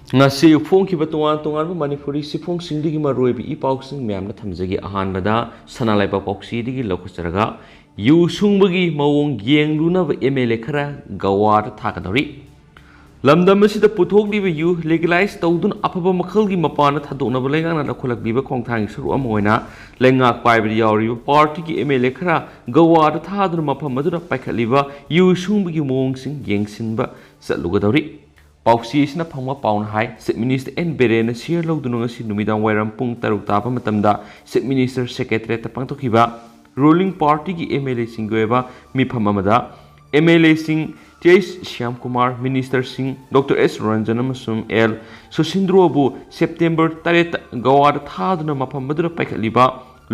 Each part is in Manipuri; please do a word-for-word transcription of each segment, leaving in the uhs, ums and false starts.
ꯉꯁꯤ ꯐꯣꯡꯈꯤꯕ ꯇꯣꯉꯥꯟ ꯇꯣꯉꯥꯟꯕ ꯃꯅꯤꯄꯨꯔꯤ ꯁꯤꯐꯣꯡꯁꯤꯡꯗꯒꯤ ꯃꯔꯨꯑꯣꯏꯕ ꯏ ꯄꯥꯎꯁꯤꯡ ꯃꯌꯥꯝꯅ ꯊꯝꯖꯒꯦ꯫ ꯑꯍꯥꯟꯕꯗ ꯁꯅꯥ ꯂꯩꯕꯥꯛ ꯄꯥꯎꯆꯦꯗꯒꯤ ꯂꯧꯈꯠꯆꯔꯒ, ꯌꯨ ꯁꯨꯡꯕꯒꯤ ꯃꯑꯣꯡ ꯌꯦꯡꯂꯨꯅꯕ ꯑꯦꯝ ꯑꯦꯜ ꯑꯦ ꯈꯔ ꯒꯋꯥꯗ ꯊꯥꯒꯗꯧꯔꯤ꯫ ꯂꯝꯗꯝ ꯑꯁꯤꯗ ꯄꯨꯊꯣꯛꯂꯤꯕ ꯌꯨ ꯂꯤꯒꯦꯂꯥꯏꯖ ꯇꯧꯗꯨꯅ ꯑꯐꯕ ꯃꯈꯜꯒꯤ ꯃꯄꯥꯟꯗ ꯊꯥꯗꯣꯛꯅꯕ ꯂꯩꯉꯥꯛꯅ ꯂꯧꯈꯠꯂꯛꯂꯤꯕ ꯈꯣꯡꯊꯥꯡꯒꯤ ꯁꯔꯨꯛ ꯑꯃ ꯑꯣꯏꯅ, ꯂꯩꯉꯥꯛ ꯄꯥꯏꯕꯗ ꯌꯥꯎꯔꯤꯕ ꯄꯥꯔꯇꯤꯒꯤ ꯑꯦꯝ ꯑꯦꯜ ꯑꯦ ꯈꯔ ꯒꯋꯥꯗ ꯊꯥꯗꯨꯅ ꯃꯐꯝ ꯑꯗꯨꯗ ꯄꯥꯏꯈꯠꯂꯤꯕ ꯌꯨ ꯁꯨꯡꯕꯒꯤ ꯃꯑꯣꯡꯁꯤꯡ ꯌꯦꯡꯁꯤꯟꯕ ꯆꯠꯂꯨꯒꯗꯧꯔꯤ꯫ ꯄꯥꯎꯆꯦ ꯑꯁꯤꯅ ꯐꯪꯕ ꯄꯥꯎꯅ ꯍꯥꯏ, ꯆꯤꯐ ꯃꯤꯅꯤꯁꯇꯔ ꯑꯦꯟ ꯕꯤꯔꯦꯟꯅ ꯁꯤꯌꯔ ꯂꯧꯗꯨꯅ ꯉꯁꯤ ꯅꯨꯃꯤꯗꯥꯡ ꯋꯥꯏꯔꯝ ꯄꯨꯡ ꯇꯔꯨꯛ ꯇꯥꯕ ꯃꯇꯝꯗ ꯆꯤꯐ ꯃꯤꯅꯤꯁꯇꯔ ꯁꯦꯀ꯭ꯔꯦꯇꯔꯤꯌꯦꯠꯇ ꯄꯥꯡꯊꯣꯛꯈꯤꯕ ꯔꯨꯂꯤꯡ ꯄꯥꯔꯇꯤꯒꯤ ꯑꯦꯝ ꯑꯦꯜ ꯑꯦꯁꯤꯡꯒꯤ ꯑꯣꯏꯕ ꯃꯤꯐꯝ ꯑꯃꯗ, ꯑꯦꯝ ꯑꯦꯜ ꯑꯦꯁꯤꯡ ꯇꯤ ꯑꯩꯆ ꯁ꯭ꯌꯥꯝꯀꯨꯃꯥꯔ, ꯃꯤꯅꯤꯁꯇꯔꯁꯤꯡ ꯗꯣꯛꯇꯔ ꯑꯦꯁ ꯔꯟꯖꯟ ꯑꯃꯁꯨꯡ ꯑꯦꯜ ꯁꯨꯁꯤꯟꯗ꯭ꯔꯣꯕꯨ ꯁꯦꯞꯇꯦꯝꯕꯔ ꯇꯔꯦꯠꯇ ꯒꯋꯥꯗ ꯊꯥꯗꯨꯅ ꯃꯐꯝ ꯑꯗꯨꯗ ꯄꯥꯏꯈꯠꯂꯤꯕ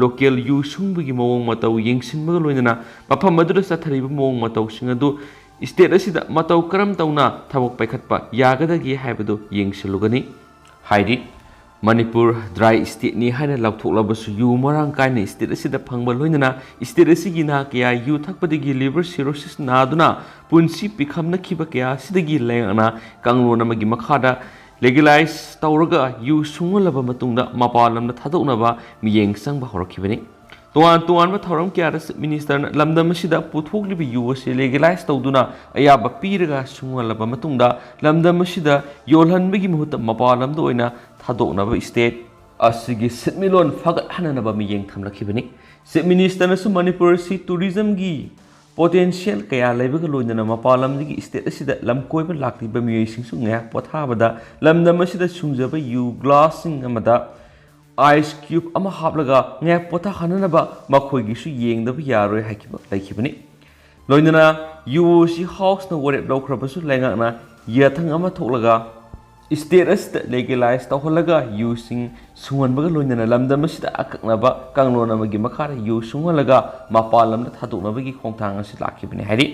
ꯂꯣꯀꯦꯜ ꯌꯨ ꯁꯨꯡꯕꯒꯤ ꯃꯑꯣꯡ ꯃꯇꯧ ꯌꯦꯡꯁꯤꯟꯕꯒ ꯂꯣꯏꯅꯅ ꯃꯐꯝ ꯑꯗꯨꯗ ꯆꯠꯊꯔꯤꯕ ꯃꯑꯣꯡ ꯃꯇꯧꯁꯤꯡ ꯑꯗꯨ ꯁ꯭ꯇꯦꯠ ꯑꯁꯤꯗ ꯃꯇꯧ ꯀꯔꯝ ꯇꯧꯅ ꯊꯕꯛ ꯄꯥꯏꯈꯠꯄ ꯌꯥꯒꯗꯒꯦ ꯍꯥꯏꯕꯗꯨ ꯌꯦꯡꯁꯤꯜꯂꯨꯒꯅꯤ꯫ ꯍꯥꯏꯔꯤ, ꯃꯅꯤꯄꯨꯔ ꯗ꯭ꯔꯥꯏ ꯁ꯭ꯇꯦꯠꯅꯤ ꯍꯥꯏꯅ ꯂꯥꯎꯊꯣꯛꯂꯕꯁꯨ ꯌꯨ ꯃꯔꯥꯡ ꯀꯥꯏꯅ ꯁ꯭ꯇꯦꯠ ꯑꯁꯤꯗ ꯐꯪꯕ ꯂꯣꯏꯅꯅ ꯁ꯭ꯇꯦꯠ ꯑꯁꯤꯒꯤ ꯅꯍꯥ ꯀꯌꯥ ꯌꯨ ꯊꯛꯄꯗꯒꯤ ꯂꯤꯚꯔ ꯁꯤꯔꯣꯁꯤꯁ ꯅꯥꯗꯨꯅ ꯄꯨꯟꯁꯤ ꯄꯤꯈꯝꯅꯈꯤꯕ ꯀꯌꯥ ꯑꯁꯤꯗꯒꯤ ꯂꯩꯉꯥꯛꯅ ꯀꯥꯡꯂꯣꯟ ꯑꯃꯒꯤ ꯃꯈꯥꯗ ꯂꯤꯒꯦꯂꯥꯏꯖ ꯇꯧꯔꯒ ꯌꯨ ꯁꯨꯡꯍꯜꯂꯕ ꯃꯇꯨꯡꯗ ꯃꯄꯥꯟ ꯂꯝꯗ ꯊꯥꯗꯣꯛꯅꯕ ꯃꯤꯠꯌꯦꯡ ꯆꯪꯕ ꯍꯧꯔꯛꯈꯤꯕꯅꯤ꯫ ꯇꯣꯉꯥꯟ ꯇꯣꯉꯥꯟꯕ ꯊꯧꯔꯝ ꯀꯌꯥꯗ ꯆꯤꯐ ꯃꯤꯅꯤꯁꯇꯔꯅ ꯂꯝꯗꯝ ꯑꯁꯤꯗ ꯄꯨꯊꯣꯛꯂꯤꯕ ꯌꯨ ꯑꯁꯤ ꯂꯤꯒꯦꯂꯥꯏꯖ ꯇꯧꯗꯨꯅ ꯑꯌꯥꯕ ꯄꯤꯔꯒ ꯁꯨꯡꯍꯜꯂꯕ ꯃꯇꯨꯡꯗ ꯂꯝꯗꯝ ꯑꯁꯤꯗ ꯌꯣꯜꯍꯟꯕꯒꯤ ꯃꯍꯨꯠꯇ ꯃꯄꯥꯟ ꯂꯝꯗ ꯑꯣꯏꯅ ꯊꯥꯗꯣꯛꯅꯕ ꯁ꯭ꯇꯦꯠ ꯑꯁꯤꯒꯤ ꯁꯤꯟꯃꯤꯠꯂꯣꯟ ꯐꯒꯠꯍꯟꯅꯅꯕ ꯃꯤꯠꯌꯦꯡ ꯊꯝꯂꯛꯈꯤꯕꯅꯤ꯫ ꯆꯤꯐ ꯃꯤꯅꯤꯁꯇꯔꯅꯁꯨ ꯃꯅꯤꯄꯨꯔ ꯑꯁꯤ ꯇꯨꯔꯤꯖꯝꯒꯤ ꯄꯣꯇꯦꯟꯁꯤꯌꯦꯜ ꯀꯌꯥ ꯂꯩꯕꯒ ꯂꯣꯏꯅꯅ ꯃꯄꯥꯟ ꯂꯝꯗꯒꯤ ꯁ꯭ꯇꯦꯠ ꯑꯁꯤꯗ ꯂꯝ ꯀꯣꯏꯕ ꯂꯥꯛꯂꯤꯕ ꯃꯤꯑꯣꯏꯁꯤꯡꯁꯨ ꯉꯥꯏꯍꯥꯛ ꯄꯣꯊꯥꯕꯗ ꯂꯝꯗꯝ ꯑꯁꯤꯗ ꯁꯨꯡꯖꯕ ꯌꯨ ꯒ꯭ꯂꯥꯁꯁꯤꯡ ꯑꯃꯗ ꯑꯥꯏꯁ ꯀ꯭ꯌꯨꯕ ꯑꯃ ꯍꯥꯞꯂꯒ ꯉꯥꯏꯍꯥꯛ ꯄꯣꯊꯥꯍꯟꯅꯅꯕ ꯃꯈꯣꯏꯒꯤꯁꯨ ꯌꯦꯡꯗꯕ ꯌꯥꯔꯣꯏ ꯍꯥꯏꯈꯤꯕ ꯂꯩꯈꯤꯕꯅꯤ꯫ ꯂꯣꯏꯅꯅ ꯌꯨ ꯑꯁꯤ ꯍꯥꯎꯁꯅ ꯋꯥꯔꯦꯞ ꯂꯧꯈ꯭ꯔꯕꯁꯨ ꯂꯩꯉꯥꯛꯅ ꯌꯥꯊꯪ ꯑꯃ ꯊꯣꯛꯂꯒ ꯁ꯭ꯇꯦꯠ ꯑꯁꯤꯗ ꯂꯤꯒꯦꯂꯥꯏꯖ ꯇꯧꯍꯜꯂꯒ ꯌꯨꯁꯤꯡ ꯁꯨꯡꯍꯟꯕꯒ ꯂꯣꯏꯅꯅ ꯂꯝꯗꯝ ꯑꯁꯤꯗ ꯑꯀꯛꯅꯕ ꯀꯥꯡꯂꯣꯟ ꯑꯃꯒꯤ ꯃꯈꯥꯗ ꯌꯨ ꯁꯨꯡꯍꯜꯂꯒ ꯃꯄꯥꯟ ꯂꯝꯗ ꯊꯥꯗꯣꯛꯅꯕꯒꯤ ꯈꯣꯡꯊꯥꯡ ꯑꯁꯤ ꯂꯥꯛꯈꯤꯕꯅꯤ ꯍꯥꯏꯔꯤ꯫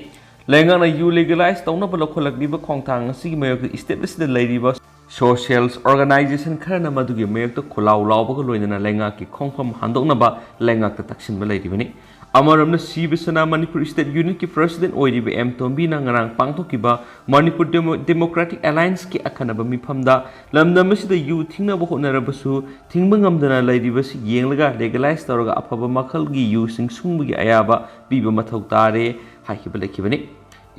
ꯂꯩꯉꯥꯛꯅ ꯌꯨ ꯂꯤꯒꯦꯂꯥꯏꯖ ꯇꯧꯅꯕ ꯂꯧꯈꯠꯂꯛꯂꯤꯕ ꯈꯣꯡꯊꯥꯡ ꯑꯁꯤꯒꯤ ꯃꯥꯌꯣꯛꯇ ꯁ꯭ꯇꯦꯠ ꯑꯁꯤꯗ ꯂꯩꯔꯤꯕ ꯁꯣꯁꯤꯌꯦꯜ ꯑꯣꯔꯒꯅꯥꯏꯖꯦꯁꯟ ꯈꯔꯅ ꯃꯗꯨꯒꯤ ꯃꯥꯌꯣꯛꯇ ꯈꯣꯜꯂꯥꯎ ꯂꯥꯎꯕꯒ ꯂꯣꯏꯅꯅ ꯂꯩꯉꯥꯛꯀꯤ ꯈꯣꯡꯐꯝ ꯍꯟꯗꯣꯛꯅꯕ ꯂꯩꯉꯥꯛꯇ ꯇꯛꯁꯤꯟꯕ ꯂꯩꯔꯤꯕꯅꯤ꯫ ꯑꯃꯔꯣꯝꯅ, ꯁꯤꯕ ꯁꯦꯅꯥ ꯃꯅꯤꯄꯨꯔ ꯁ꯭ꯇꯦꯠ ꯌꯨꯅꯤꯠꯀꯤ ꯄ꯭ꯔꯁꯤꯗꯦꯟꯠ ꯑꯣꯏꯔꯤꯕ ꯑꯦꯝ ꯇꯣꯝꯕꯤꯅ ꯉꯔꯥꯡ ꯄꯥꯡꯊꯣꯛꯈꯤꯕ ꯃꯅꯤꯄꯨꯔ ꯗꯦꯃꯣ-, ꯗꯦꯃꯣꯀ꯭ꯔꯦꯇꯤꯛ ꯑꯦꯂꯥꯏꯟꯁꯀꯤ ꯑꯈꯟꯅꯕ ꯃꯤꯐꯝꯗ ꯂꯝꯗꯝ ꯑꯁꯤꯗ ꯌꯨ ꯊꯤꯡꯅꯕ ꯍꯣꯠꯅꯔꯕꯁꯨ ꯊꯤꯡꯕ ꯉꯝꯗꯅ ꯂꯩꯔꯤꯕꯁꯤ ꯌꯦꯡꯂꯒ ꯂꯦꯒꯦꯂꯥꯏꯖ ꯇꯧꯔꯒ ꯑꯐꯕ ꯃꯈꯜꯒꯤ ꯌꯨꯁꯤꯡ ꯁꯨꯡꯕꯒꯤ ꯑꯌꯥꯕ ꯄꯤꯕ ꯃꯊꯧ ꯇꯥꯔꯦ ꯍꯥꯏꯈꯤꯕ ꯂꯩꯈꯤꯕꯅꯤ꯫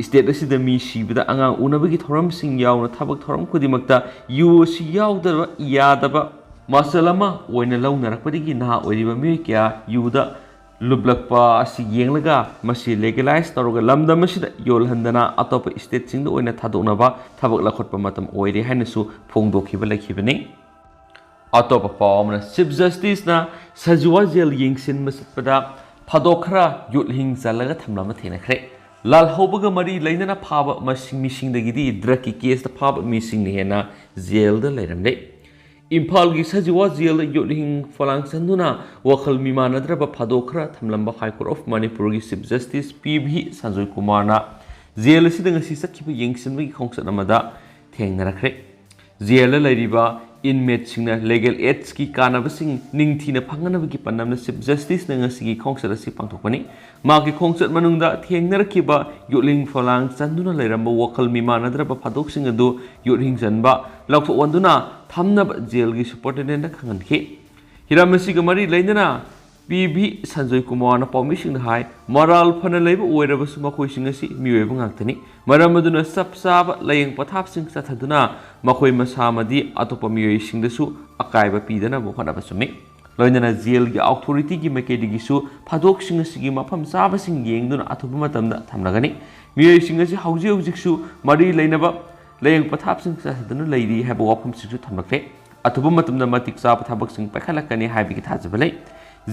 ꯁ꯭ꯇꯦꯠ ꯑꯁꯤꯗ ꯃꯤ ꯁꯤꯕꯗ ꯑꯉꯥꯡ ꯎꯅꯕꯒꯤ ꯊꯧꯔꯝꯁꯤꯡ ꯌꯥꯎꯅ ꯊꯕꯛ ꯊꯧꯔꯝ ꯈꯨꯗꯤꯡꯃꯛꯇ ꯌꯨ ꯑꯁꯤ ꯌꯥꯎꯗꯕ ꯌꯥꯗꯕ ꯃꯆꯜ ꯑꯃ ꯑꯣꯏꯅ ꯂꯧꯅꯔꯛꯄꯗꯒꯤ ꯅꯍꯥ ꯑꯣꯏꯔꯤꯕ ꯃꯤꯑꯣꯏ ꯀꯌꯥ ꯌꯨꯗ ꯂꯨꯞꯂꯛꯄ ꯑꯁꯤ ꯌꯦꯡꯂꯒ ꯃꯁꯤ ꯂꯦꯒꯦꯂꯥꯏꯖ ꯇꯧꯔꯒ ꯂꯝꯗꯝ ꯑꯁꯤꯗ ꯌꯣꯜꯍꯟꯗꯅ ꯑꯇꯣꯞꯄ ꯁ꯭ꯇꯦꯠꯁꯤꯡꯗ ꯑꯣꯏꯅ ꯊꯥꯗꯣꯛꯅꯕ ꯊꯕꯛ ꯂꯧꯈꯠꯄ ꯃꯇꯝ ꯑꯣꯏꯔꯦ ꯍꯥꯏꯅꯁꯨ ꯐꯣꯡꯗꯣꯛꯈꯤꯕ ꯂꯩꯈꯤꯕꯅꯤ꯫ ꯑꯇꯣꯞꯄ ꯄꯥꯎ ꯑꯃꯅ, ꯆꯤꯐ ꯖꯁꯇꯤꯁꯅ ꯁꯖꯤꯋꯥ ꯖꯦꯜ ꯌꯦꯡꯁꯤꯟꯕ ꯆꯠꯄꯗ ꯐꯥꯗꯣꯛ ꯈꯔ ꯌꯣꯠꯂꯤꯡ ꯆꯜꯂꯒ ꯊꯝꯂꯝꯕ ꯊꯦꯡꯅꯈ꯭ꯔꯦ꯫ ꯂꯥꯜꯍꯧꯕꯒ ꯃꯔꯤ ꯂꯩꯅꯅ ꯐꯥꯕ ꯃꯁꯤꯡ ꯃꯤꯁꯤꯡꯗꯒꯤꯗꯤ ꯗ꯭ꯔꯒꯀꯤ ꯀꯦꯁꯇ ꯐꯥꯕ ꯃꯤꯁꯤꯡꯅ ꯍꯦꯟꯅ ꯖꯦꯜꯗ ꯂꯩꯔꯝꯂꯦ꯫ ꯏꯝꯐꯥꯜꯒꯤ ꯁꯖꯤꯋꯥ ꯖꯦꯜꯗ ꯌꯣꯠꯂꯤꯡ ꯐꯣꯂꯥꯡ ꯆꯟꯗꯨꯅ ꯋꯥꯈꯜ ꯃꯤꯃꯥꯟꯅꯗ꯭ꯔꯕ ꯐꯥꯗꯣꯛ ꯈꯔ ꯊꯝꯂꯝꯕ ꯍꯥꯏ ꯀꯣꯔꯠ ꯑꯣꯐ ꯃꯅꯤꯄꯨꯔꯒꯤ chief justice P V Sanjoy ꯀꯨꯃꯥꯔꯅ ꯖꯦꯜ ꯑꯁꯤꯗ ꯉꯁꯤ ꯆꯠꯈꯤꯕ ꯌꯦꯡꯁꯤꯟꯕꯒꯤ ꯈꯣꯡꯆꯠ ꯑꯃꯗ ꯊꯦꯡꯅꯔꯛꯈ꯭ꯔꯦ꯫ ꯖꯦꯜꯗ ꯂꯩꯔꯤꯕ ꯏꯟꯃꯦꯠꯁꯤꯡꯅ ꯂꯤꯒꯦꯜ ꯑꯦꯗꯁꯀꯤ ꯀꯥꯟꯅꯕꯁꯤꯡ ꯅꯤꯡꯊꯤꯅ ꯐꯪꯅꯅꯕꯒꯤ ꯄꯥꯟꯗꯝꯅ ꯆꯤꯐ ꯖꯁꯇꯤꯁꯅ ꯉꯁꯤꯒꯤ ꯈꯣꯡꯆꯠ ꯑꯁꯤ ꯄꯥꯡꯊꯣꯛꯄꯅꯤ꯫ ꯃꯍꯥꯛꯀꯤ ꯈꯣꯡꯆꯠ ꯃꯅꯨꯡꯗ ꯊꯦꯡꯅꯔꯛꯈꯤꯕ ꯌꯣꯠꯂꯤꯡ ꯐꯣꯂꯥꯡ ꯆꯟꯗꯨꯅ ꯂꯩꯔꯝꯕ ꯋꯥꯈꯜ ꯃꯤꯃꯥꯟꯅꯗ꯭ꯔꯕ ꯐꯥꯗꯣꯛꯁꯤꯡ ꯑꯗꯨ ꯌꯣꯠꯂꯤꯡ ꯆꯟꯕ ꯂꯧꯊꯣꯛꯍꯟꯗꯨꯅ ꯊꯝꯅꯕ ꯖꯦꯜꯒꯤ ꯁꯨꯄꯔꯤꯟꯇꯦꯟꯗꯦꯟꯠꯅ ꯈꯪꯍꯟꯈꯤ꯫ ꯍꯤꯔꯝ ꯑꯁꯤꯒ ꯃꯔꯤ ꯂꯩꯅꯅ ꯄꯤ ꯚꯤ ꯁꯟꯖꯣꯏ ꯀꯨꯃꯥꯔꯅ ꯄꯥꯎꯃꯤꯁꯤꯡꯗ ꯍꯥꯏ, ꯃꯔꯥꯜ ꯐꯅ ꯂꯩꯕ ꯑꯣꯏꯔꯕꯁꯨ ꯃꯈꯣꯏꯁꯤꯡ ꯑꯁꯤ ꯃꯤꯑꯣꯏꯕ ꯉꯥꯛꯇꯅꯤ꯫ ꯃꯔꯝ ꯑꯗꯨꯅ ꯆꯞ ꯆꯥꯕ ꯂꯥꯌꯦꯡ ꯄꯊꯥꯞꯁꯤꯡ ꯆꯠꯊꯗꯨꯅ ꯃꯈꯣꯏ ꯃꯁꯥ ꯑꯃꯗꯤ ꯑꯇꯣꯞꯄ ꯃꯤꯑꯣꯏꯁꯤꯡꯗꯁꯨ ꯑꯀꯥꯏꯕ ꯄꯤꯗꯅꯕ ꯍꯣꯠꯅꯕ ꯆꯨꯝꯃꯤ꯫ ꯂꯣꯏꯅꯅ ꯖꯦꯜꯒꯤ ꯑꯣꯊꯣꯔꯤꯇꯤꯒꯤ ꯃꯥꯏꯀꯩꯗꯒꯤꯁꯨ ꯐꯥꯗꯣꯛꯁꯤꯡ ꯑꯁꯤꯒꯤ ꯃꯐꯝ ꯆꯥꯕꯁꯤꯡ ꯌꯦꯡꯗꯨꯅ ꯑꯊꯨꯕ ꯃꯇꯝꯗ ꯊꯝꯂꯒꯅꯤ꯫ ꯃꯤꯑꯣꯏꯁꯤꯡ ꯑꯁꯤ ꯍꯧꯖꯤꯛ ꯍꯧꯖꯤꯛꯁꯨ ꯃꯔꯤ ꯂꯩꯅꯕ ꯂꯥꯌꯦꯡ ꯄꯊꯥꯞꯁꯤꯡ ꯆꯠꯊꯗꯨꯅ ꯂꯩꯔꯤ ꯍꯥꯏꯕ ꯋꯥꯐꯝꯁꯤꯡꯁꯨ ꯊꯝꯂꯛꯂꯦ꯫ ꯑꯊꯨꯕ ꯃꯇꯝꯗ ꯃꯇꯤꯛ ꯆꯥꯕ ꯊꯕꯛꯁꯤꯡ ꯄꯥꯏꯈꯠꯂꯛꯀꯅꯤ ꯍꯥꯏꯕꯒꯤ ꯊꯥꯖꯕ ꯂꯩ꯫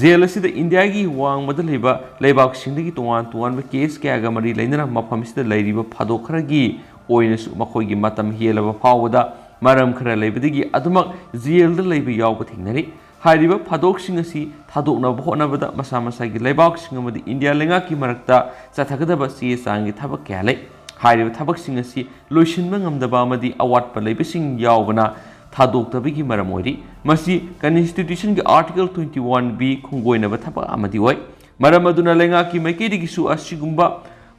ꯖꯦꯜ ꯑꯁꯤꯗ ꯏꯟꯗꯤꯌꯥꯒꯤ ꯋꯥꯡꯃꯗ ꯂꯩꯕ ꯂꯩꯕꯥꯛꯁꯤꯡꯗꯒꯤ ꯇꯣꯉꯥꯟ ꯇꯣꯉꯥꯟꯕ ꯀꯦꯁ ꯀꯌꯥꯒ ꯃꯔꯤ ꯂꯩꯅꯅ ꯃꯐꯝ ꯑꯁꯤꯗ ꯂꯩꯔꯤꯕ ꯐꯥꯗꯣꯛ ꯈꯔꯒꯤ ꯑꯣꯏꯅꯁꯨ ꯃꯈꯣꯏꯒꯤ ꯃꯇꯝ ꯍꯦꯜꯂꯕ ꯐꯥꯎꯕꯗ ꯃꯔꯝ ꯈꯔ ꯂꯩꯕꯗꯒꯤ ꯑꯗꯨꯃꯛ ꯖꯦꯜꯗ ꯂꯩꯕ ꯌꯥꯎꯕ ꯊꯦꯡꯅꯔꯤ꯫ ꯍꯥꯏꯔꯤꯕ ꯐꯥꯗꯣꯛꯁꯤꯡ ꯑꯁꯤ ꯊꯥꯗꯣꯛꯅꯕ ꯍꯣꯠꯅꯕꯗ ꯃꯁꯥ ꯃꯁꯥꯒꯤ ꯂꯩꯕꯥꯛꯁꯤꯡ ꯑꯃꯗꯤ ꯏꯟꯗꯤꯌꯥ ꯂꯩꯉꯥꯛꯀꯤ ꯃꯔꯛꯇ ꯆꯠꯊꯒꯗꯕ ꯆꯦ ꯆꯥꯡꯒꯤ ꯊꯕꯛ ꯀꯌꯥ ꯂꯩ꯫ ꯍꯥꯏꯔꯤꯕ ꯊꯕꯛꯁꯤꯡ ꯑꯁꯤ ꯂꯣꯏꯁꯤꯟꯕ ꯉꯝꯗꯕ ꯑꯃꯗꯤ ꯑꯋꯥꯠꯄ ꯂꯩꯕꯁꯤꯡ ꯌꯥꯎꯕꯅ ꯊꯥꯗꯣꯛꯇꯕꯒꯤ ꯃꯔꯝ ꯑꯣꯏꯔꯤ꯫ ꯃꯁꯤ ꯀꯟꯁꯇꯤꯇ꯭ꯌꯨꯁꯟꯒꯤ ꯑꯥꯔꯇꯤꯀꯜ ꯇ꯭ꯋꯦꯟꯇꯤ ꯋꯥꯟ ꯕꯤ ꯈꯣꯡꯒꯣꯏꯅꯕ ꯊꯕꯛ ꯑꯃꯗꯤ ꯑꯣꯏ꯫ ꯃꯔꯝ ꯑꯗꯨꯅ ꯂꯩꯉꯥꯛꯀꯤ ꯃꯥꯏꯀꯩꯗꯒꯤꯁꯨ ꯑꯁꯤꯒꯨꯝꯕ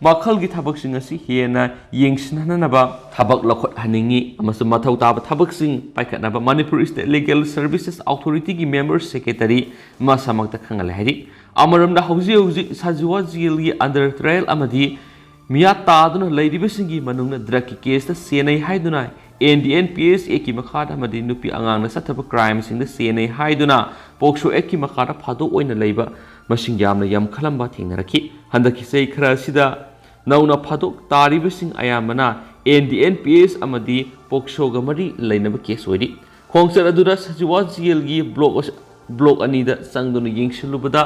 ꯃꯈꯜꯒꯤ ꯊꯕꯛꯁꯤꯡ ꯑꯁꯤ ꯍꯦꯟꯅ ꯌꯦꯡꯁꯤꯟꯅꯅꯕ ꯊꯕꯛ ꯂꯧꯈꯠꯍꯟꯅꯤꯡꯏ ꯑꯃꯁꯨꯡ ꯃꯊꯧ ꯇꯥꯕ ꯊꯕꯛꯁꯤꯡ ꯄꯥꯏꯈꯠꯅꯕ ꯃꯅꯤꯄꯨꯔ ꯏꯁꯇꯦꯠ ꯂꯤꯒꯦꯜ ꯁꯔꯚꯤꯁꯦꯁ ꯑꯣꯊꯣꯔꯤꯇꯤꯒꯤ ꯃꯦꯝꯕꯔ ꯁꯦꯀ꯭ꯔꯦꯇꯔꯤ ꯃꯁꯥꯃꯛꯇ ꯈꯪꯍꯜꯂꯦ ꯍꯥꯏꯔꯤ꯫ ꯑꯃꯔꯣꯝꯗ ꯍꯧꯖꯤꯛ ꯍꯧꯖꯤꯛ ꯁꯖꯤꯋꯥ ꯖꯦꯜꯒꯤ ꯑꯟꯗꯔ ꯇ꯭ꯔꯥꯌꯦꯜ ꯑꯃꯗꯤ ꯃꯤꯌꯥꯠ ꯇꯥꯗꯨꯅ ꯂꯩꯔꯤꯕꯁꯤꯡꯒꯤ ꯃꯅꯨꯡꯗ ꯗ꯭ꯔꯒꯀꯤ ꯀꯦꯁꯇ ꯁꯦꯟꯅꯩ ꯍꯥꯏꯗꯨꯅ, N D N P S ꯑꯦꯛꯀꯤ ꯃꯈꯥꯗ ꯑꯃꯗꯤ ꯅꯨꯄꯤ ꯑꯉꯥꯡꯅ ꯆꯠꯊꯕ ꯀ꯭ꯔꯥꯏꯝꯁꯤꯡꯗ ꯁꯦꯟꯅꯩ ꯍꯥꯏꯗꯨꯅ ꯄꯣꯛꯁꯣ ꯑꯦꯛꯀꯤ ꯃꯈꯥꯗ ꯐꯥꯗꯣꯛ ꯑꯣꯏꯅ ꯂꯩꯕ ꯃꯁꯤꯡ ꯌꯥꯝꯅ ꯌꯥꯝꯈꯠꯂꯝꯕ ꯊꯦꯡꯅꯔꯛꯈꯤ꯫ ꯍꯟꯗꯛꯀꯤ ꯆꯍꯤ ꯈꯔ ꯑꯁꯤꯗ ꯅꯧꯅ ꯐꯥꯗꯣꯛ ꯇꯥꯔꯤꯕꯁꯤꯡ ꯑꯌꯥꯝꯕꯅ N D N P S ꯑꯃꯗꯤ ꯄꯣꯛꯁꯣꯒ ꯃꯔꯤ ꯂꯩꯅꯕ ꯀꯦꯁ ꯑꯣꯏꯔꯤ꯫ ꯈꯣꯡꯆꯠ ꯑꯗꯨꯗ ꯁꯖꯤꯋꯥ ꯖꯦꯜꯒꯤ ꯕ꯭ꯂꯣꯛ ꯑꯁ-, ꯕ꯭ꯂꯣꯛ ꯑꯅꯤꯗ ꯆꯪꯗꯨꯅ ꯌꯦꯡꯁꯤꯜꯂꯨꯕꯗ,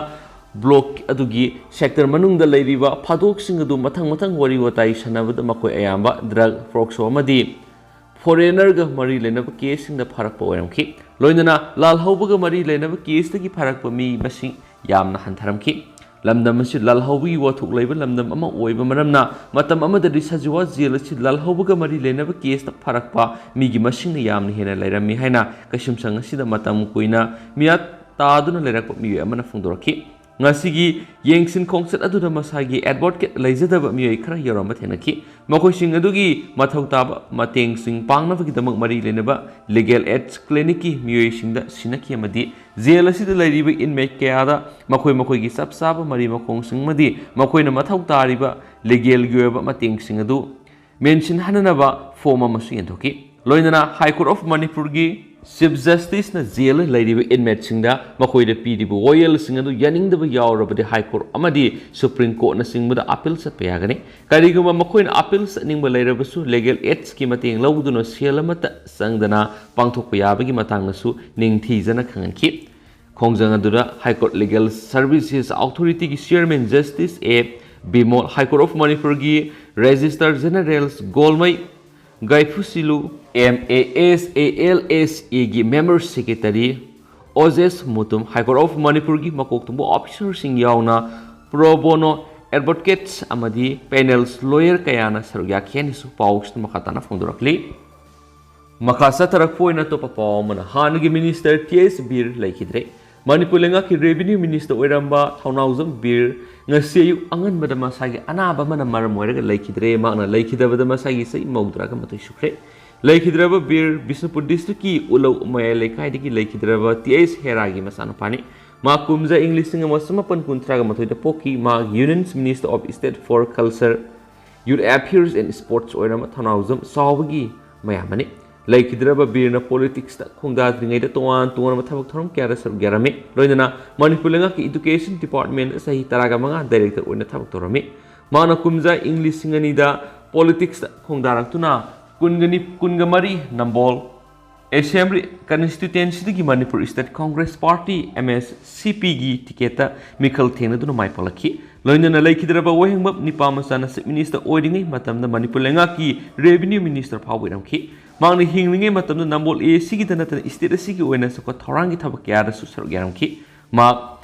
ꯕ꯭ꯂꯣꯛ ꯑꯗꯨꯒꯤ ꯁꯦꯛꯇꯔ ꯃꯅꯨꯡꯗ ꯂꯩꯔꯤꯕ ꯐꯥꯗꯣꯛꯁꯤꯡ ꯑꯗꯨ ꯃꯊꯪ ꯃꯊꯪ ꯋꯥꯔꯤ ꯋꯥꯇꯥꯏ ꯁꯥꯟꯅꯕꯗ ꯃꯈꯣꯏ ꯑꯌꯥꯝꯕ ꯗ꯭ꯔꯒ, ꯄꯣꯛꯁꯣ ꯑꯃꯗꯤ ꯐꯣꯔꯦꯅꯔꯒ ꯃꯔꯤ ꯂꯩꯅꯕ ꯀꯦꯁꯁꯤꯡꯗ ꯐꯥꯔꯛꯄ ꯑꯣꯏꯔꯝꯈꯤ꯫ ꯂꯣꯏꯅꯅ ꯂꯥꯜꯍꯧꯕꯒ ꯃꯔꯤ ꯂꯩꯅꯕ ꯀꯦꯁꯇꯒꯤ ꯐꯥꯔꯛꯄ ꯃꯤ ꯃꯁꯤꯡ ꯌꯥꯝꯅ ꯍꯟꯊꯔꯝꯈꯤ꯫ ꯂꯝꯗꯝ ꯑꯁꯤ ꯂꯥꯜꯍꯧꯕꯒꯤ ꯋꯥꯊꯣꯛ ꯂꯩꯕ ꯂꯝꯗꯝ ꯑꯃ ꯑꯣꯏꯕ ꯃꯔꯝꯅ, ꯃꯇꯝ ꯑꯃꯗꯗꯤ ꯁꯖꯤꯋꯥ ꯖꯦꯜ ꯑꯁꯤ ꯂꯥꯜꯍꯧꯕꯒ ꯃꯔꯤ ꯂꯩꯅꯕ ꯀꯦꯁꯇ ꯐꯥꯔꯛꯄ ꯃꯤꯒꯤ ꯃꯁꯤꯡꯅ ꯌꯥꯝꯅ ꯍꯦꯟꯅ ꯂꯩꯔꯝꯃꯤ ꯍꯥꯏꯅ ꯀꯩꯁꯨꯝꯁꯪ ꯑꯁꯤꯗ ꯃꯇꯝ ꯀꯨꯏꯅ ꯃꯤꯌꯥꯠ ꯇꯥꯗꯨꯅ ꯂꯩꯔꯛꯄ ꯃꯤꯑꯣꯏ ꯑꯃꯅ ꯐꯣꯡꯗꯣꯔꯛꯈꯤ꯫ ꯉꯁꯤꯒꯤ ꯌꯦꯡꯁꯤꯟ ꯈꯣꯡꯆꯠ ꯑꯗꯨꯗ ꯃꯁꯥꯒꯤ ꯑꯦꯗꯚꯣꯀꯦꯠ ꯂꯩꯖꯗꯕ ꯃꯤꯑꯣꯏ ꯈꯔ ꯌꯥꯎꯔꯝꯕ ꯊꯦꯡꯅꯈꯤ꯫ ꯃꯈꯣꯏꯁꯤꯡ ꯑꯗꯨꯒꯤ ꯃꯊꯧ ꯇꯥꯕ ꯃꯇꯦꯡꯁꯤꯡ ꯄꯥꯡꯅꯕꯒꯤꯗꯃꯛ ꯃꯔꯤ ꯂꯩꯅꯕ ꯂꯤꯒꯦꯜ ꯑꯦꯗꯁ ꯀ꯭ꯂꯤꯅꯤꯛꯀꯤ ꯃꯤꯑꯣꯏꯁꯤꯡꯗ ꯁꯤꯟꯅꯈꯤ ꯑꯃꯗꯤ ꯖꯦꯜ ꯑꯁꯤꯗ ꯂꯩꯔꯤꯕ ꯏꯟꯃꯦꯠ ꯀꯌꯥꯗ ꯃꯈꯣꯏ ꯃꯈꯣꯏꯒꯤ ꯆꯞ ꯆꯥꯕ ꯃꯔꯤ ꯃꯈꯣꯡꯁꯤꯡ ꯑꯃꯗꯤ ꯃꯈꯣꯏꯅ ꯃꯊꯧ ꯇꯥꯔꯤꯕ ꯂꯤꯒꯦꯜꯒꯤ ꯑꯣꯏꯕ ꯃꯇꯦꯡꯁꯤꯡ ꯑꯗꯨ ꯃꯦꯟꯁꯤꯟꯍꯟꯅꯕ ꯐꯣꯔꯝ ꯑꯃꯁꯨ ꯌꯦꯟꯊꯣꯛꯈꯤ꯫ ꯂꯣꯏꯅꯅ ꯍꯥꯏ ꯀꯣꯔꯠ ꯑꯣꯐ ꯃꯅꯤꯄꯨꯔꯒꯤ ꯆꯤꯐ ꯖꯁꯇꯤꯁꯅ ꯖꯦꯜꯗ ꯂꯩꯔꯤꯕ ꯏꯟꯃꯦꯠꯁꯤꯡꯗ ꯃꯈꯣꯏꯗ ꯄꯤꯔꯤꯕ ꯋꯥꯌꯦꯜꯁꯤꯡ ꯑꯗꯨ ꯌꯥꯅꯤꯡꯗꯕ ꯌꯥꯎꯔꯕꯗꯤ ꯍꯥꯏ ꯀꯣꯔꯠ ꯑꯃꯗꯤ ꯁꯨꯄ꯭ꯔꯤꯝ ꯀꯣꯔꯠꯅꯆꯤꯡꯕꯗ ꯑꯄꯤꯜ ꯆꯠꯄ ꯌꯥꯒꯅꯤ꯫ ꯀꯔꯤꯒꯨꯝꯕ ꯃꯈꯣꯏꯅ ꯑꯄꯤꯜ ꯆꯠꯅꯤꯡꯕ ꯂꯩꯔꯕꯁꯨ ꯂꯤꯒꯦꯜ ꯑꯦꯗꯁꯀꯤ ꯃꯇꯦꯡ ꯂꯧꯗꯨꯅ ꯁꯦꯜ ꯑꯃꯠꯇ ꯆꯪꯗꯅ ꯄꯥꯡꯊꯣꯛꯄ ꯌꯥꯕꯒꯤ ꯃꯇꯥꯡꯗꯁꯨ ꯅꯤꯡꯊꯤꯖꯅ ꯈꯪꯍꯟꯈꯤ꯫ ꯈꯣꯡꯖꯪ ꯑꯗꯨꯗ ꯍꯥꯏ ꯀꯣꯔꯠ ꯂꯤꯒꯦꯜ ꯁꯔꯚꯤꯁꯦꯁ ꯑꯣꯊꯣꯔꯤꯇꯤꯒꯤ chairman justice A Bimol, high court of ꯃꯅꯤꯄꯨꯔꯒꯤ registrar general Golmei Gaiphusilu, M A S A L S ꯑꯦꯒꯤ member secretary Ojesh Mutum, high court of ꯃꯅꯤꯄꯨꯔꯒꯤ ꯃꯀꯣꯛ ꯊꯣꯡꯕ ꯑꯣꯐꯤꯁꯔꯁꯤꯡ ꯌꯥꯎꯅ ꯄ꯭ꯔꯣ ꯕꯣꯅꯣ ꯑꯦꯗꯚꯣꯀꯦꯠꯁ ꯑꯃꯗꯤ ꯄꯦꯅꯦꯜꯁ ꯂꯣꯌꯔ ꯀꯌꯥꯅ ꯁꯔꯨꯛ ꯌꯥꯈꯤ ꯍꯥꯏꯅꯁꯨ ꯄꯥꯎꯁꯤꯗ ꯃꯈꯥ ꯇꯥꯅ ꯐꯣꯡꯗꯣꯔꯛꯂꯤ꯫ ꯃꯈꯥ ꯆꯠꯊꯔꯛꯄ ꯑꯣꯏꯅ ꯑꯇꯣꯞꯄ ꯄꯥꯎ ꯑꯃꯅ, ꯍꯥꯟꯅꯒꯤ ꯃꯤꯅꯤꯁꯇꯔ ꯇꯤ ꯑꯦꯁ ꯕꯤꯔ ꯂꯩꯈꯤꯗ꯭ꯔꯦ꯫ ꯃꯅꯤꯄꯨꯔ ꯂꯩꯉꯥꯛꯀꯤ ꯔꯦꯚꯤꯅ꯭ꯌꯨ ꯃꯤꯅꯤꯁꯇꯔ ꯑꯣꯏꯔꯝꯕ ꯊꯧꯅꯥꯎꯖꯝ ꯕꯤꯔ ꯉꯁꯤ ꯑꯌꯨꯛ ꯑꯉꯟꯕꯗ ꯃꯁꯥꯒꯤ ꯑꯅꯥꯕ ꯑꯃꯅ ꯃꯔꯝ ꯑꯣꯏꯔꯒ ꯂꯩꯈꯤꯗ꯭ꯔꯦ꯫ ꯃꯍꯥꯛꯅ ꯂꯩꯈꯤꯗꯕꯗ ꯃꯁꯥꯒꯤ ꯆꯍꯤ ꯃꯧꯗ꯭ꯔꯥꯒ ꯃꯥꯊꯣꯏ ꯁꯨꯈ꯭ꯔꯦ꯫ ꯂꯩꯈꯤꯗ꯭ꯔꯕ ꯕꯤꯔ ꯕꯤꯁꯅꯨꯄꯨꯔ ꯗꯤꯁꯇ꯭ꯔꯤꯛꯀꯤ ꯎꯂꯧ ꯃꯌꯥꯏ ꯂꯩꯀꯥꯏꯗꯒꯤ ꯂꯩꯈꯤꯗ꯭ꯔꯕ ꯇꯤ ꯑꯩꯁ ꯍꯦꯔꯥꯒꯤ ꯃꯆꯥꯅꯨꯄꯥꯅꯤ꯫ ꯃꯍꯥꯛ ꯀꯨꯝꯖꯥ ꯏꯪ ꯂꯤꯁꯤꯡ ꯑꯃ ꯆꯃꯥꯄꯟ ꯀꯨꯟꯊ꯭ꯔꯥꯒ ꯃꯥꯊꯣꯏꯗ ꯄꯣꯛꯈꯤ꯫ ꯃꯍꯥꯛ Union Minister of State for Culture, Youth Affairs and Sports ꯑꯣꯏꯔꯝꯕ ꯊꯧꯅꯥꯎꯖꯝ ꯆꯥꯎꯕꯒꯤ ꯃꯌꯥꯝꯕꯅꯤ꯫ ꯂꯩꯈꯤꯗ꯭ꯔꯕ ꯕꯤꯔꯅ ꯄꯣꯂꯤꯇꯤꯛꯁꯇ ꯈꯣꯡꯗꯥꯗ꯭ꯔꯤꯉꯩꯗ ꯇꯣꯉꯥꯟ ꯇꯣꯉꯥꯟꯕ ꯊꯕꯛ ꯊꯧꯔꯝ ꯀꯌꯥꯗ ꯁꯔꯨꯛ ꯌꯥꯔꯝꯃꯤ꯫ ꯂꯣꯏꯅꯅ ꯃꯅꯤꯄꯨꯔ ꯂꯩꯉꯥꯛꯀꯤ ꯏꯗꯨꯀꯦꯁꯟ ꯗꯤꯄꯥꯔꯠꯃꯦꯟꯗ ꯆꯍꯤ ꯇꯔꯥꯒ ꯃꯉꯥ ꯗꯥꯏꯔꯦꯛꯇꯔ ꯑꯣꯏꯅ ꯊꯕꯛ ꯇꯧꯔꯝꯃꯤ꯫ ꯃꯍꯥꯛꯅ ꯀꯨꯝꯖꯥ ꯏꯪ ꯂꯤꯁꯤꯡ ꯑꯅꯤꯗ ꯄꯣꯂꯤꯇꯤꯛꯁꯇ ꯈꯣꯡꯗꯥꯔꯛꯇꯨꯅ ꯀꯨꯟꯒ ꯅꯤ-, ꯀꯨꯟꯒ ꯃꯔꯤ ꯅꯝꯕꯣꯜ ꯑꯦꯁꯦꯝꯕ꯭ꯂꯤ ꯀꯟꯁꯇꯤꯇ꯭ꯋꯦꯟꯁꯤꯗꯒꯤ Manipur state Congress party, M S C ꯄꯤꯒꯤ ꯇꯤꯀꯦꯠꯇ ꯃꯤꯈꯜ ꯊꯦꯡꯅꯗꯨꯅ ꯃꯥꯏ ꯄꯥꯛꯂꯛꯈꯤ꯫ ꯂꯣꯏꯅꯅ ꯂꯩꯈꯤꯗ꯭ꯔꯕ ꯋꯥꯍꯦꯡꯕꯝ ꯅꯤꯄꯥ ꯃꯆꯥꯅ ꯆꯤꯐ ꯃꯤꯅꯤꯁꯇꯔ ꯑꯣꯏꯔꯤꯉꯩ ꯃꯇꯝꯗ ꯃꯅꯤꯄꯨꯔ ꯂꯩꯉꯥꯛꯀꯤ ꯔꯦꯚꯤꯅ꯭ꯌꯨ ꯃꯤꯅꯤꯁꯇꯔ ꯐꯥꯎꯕ ꯑꯣꯏꯔꯝꯈꯤ꯫ ꯃꯍꯥꯛꯅ ꯍꯤꯡꯂꯤꯉꯩ ꯃꯇꯝꯗ ꯅꯝꯕꯣꯜ ꯑꯦ ꯑꯦ ꯁꯤꯒꯤꯗ ꯅꯠꯇꯅ ꯁ꯭ꯇꯦꯠ ꯑꯁꯤꯒꯤ ꯑꯣꯏꯅ ꯆꯥꯎꯈꯠ ꯊꯧꯔꯥꯡꯒꯤ ꯊꯕꯛ ꯀꯌꯥꯗꯁꯨ ꯁꯔꯨꯛ ꯌꯥꯔꯝꯈꯤ꯫ ꯃꯍꯥꯛ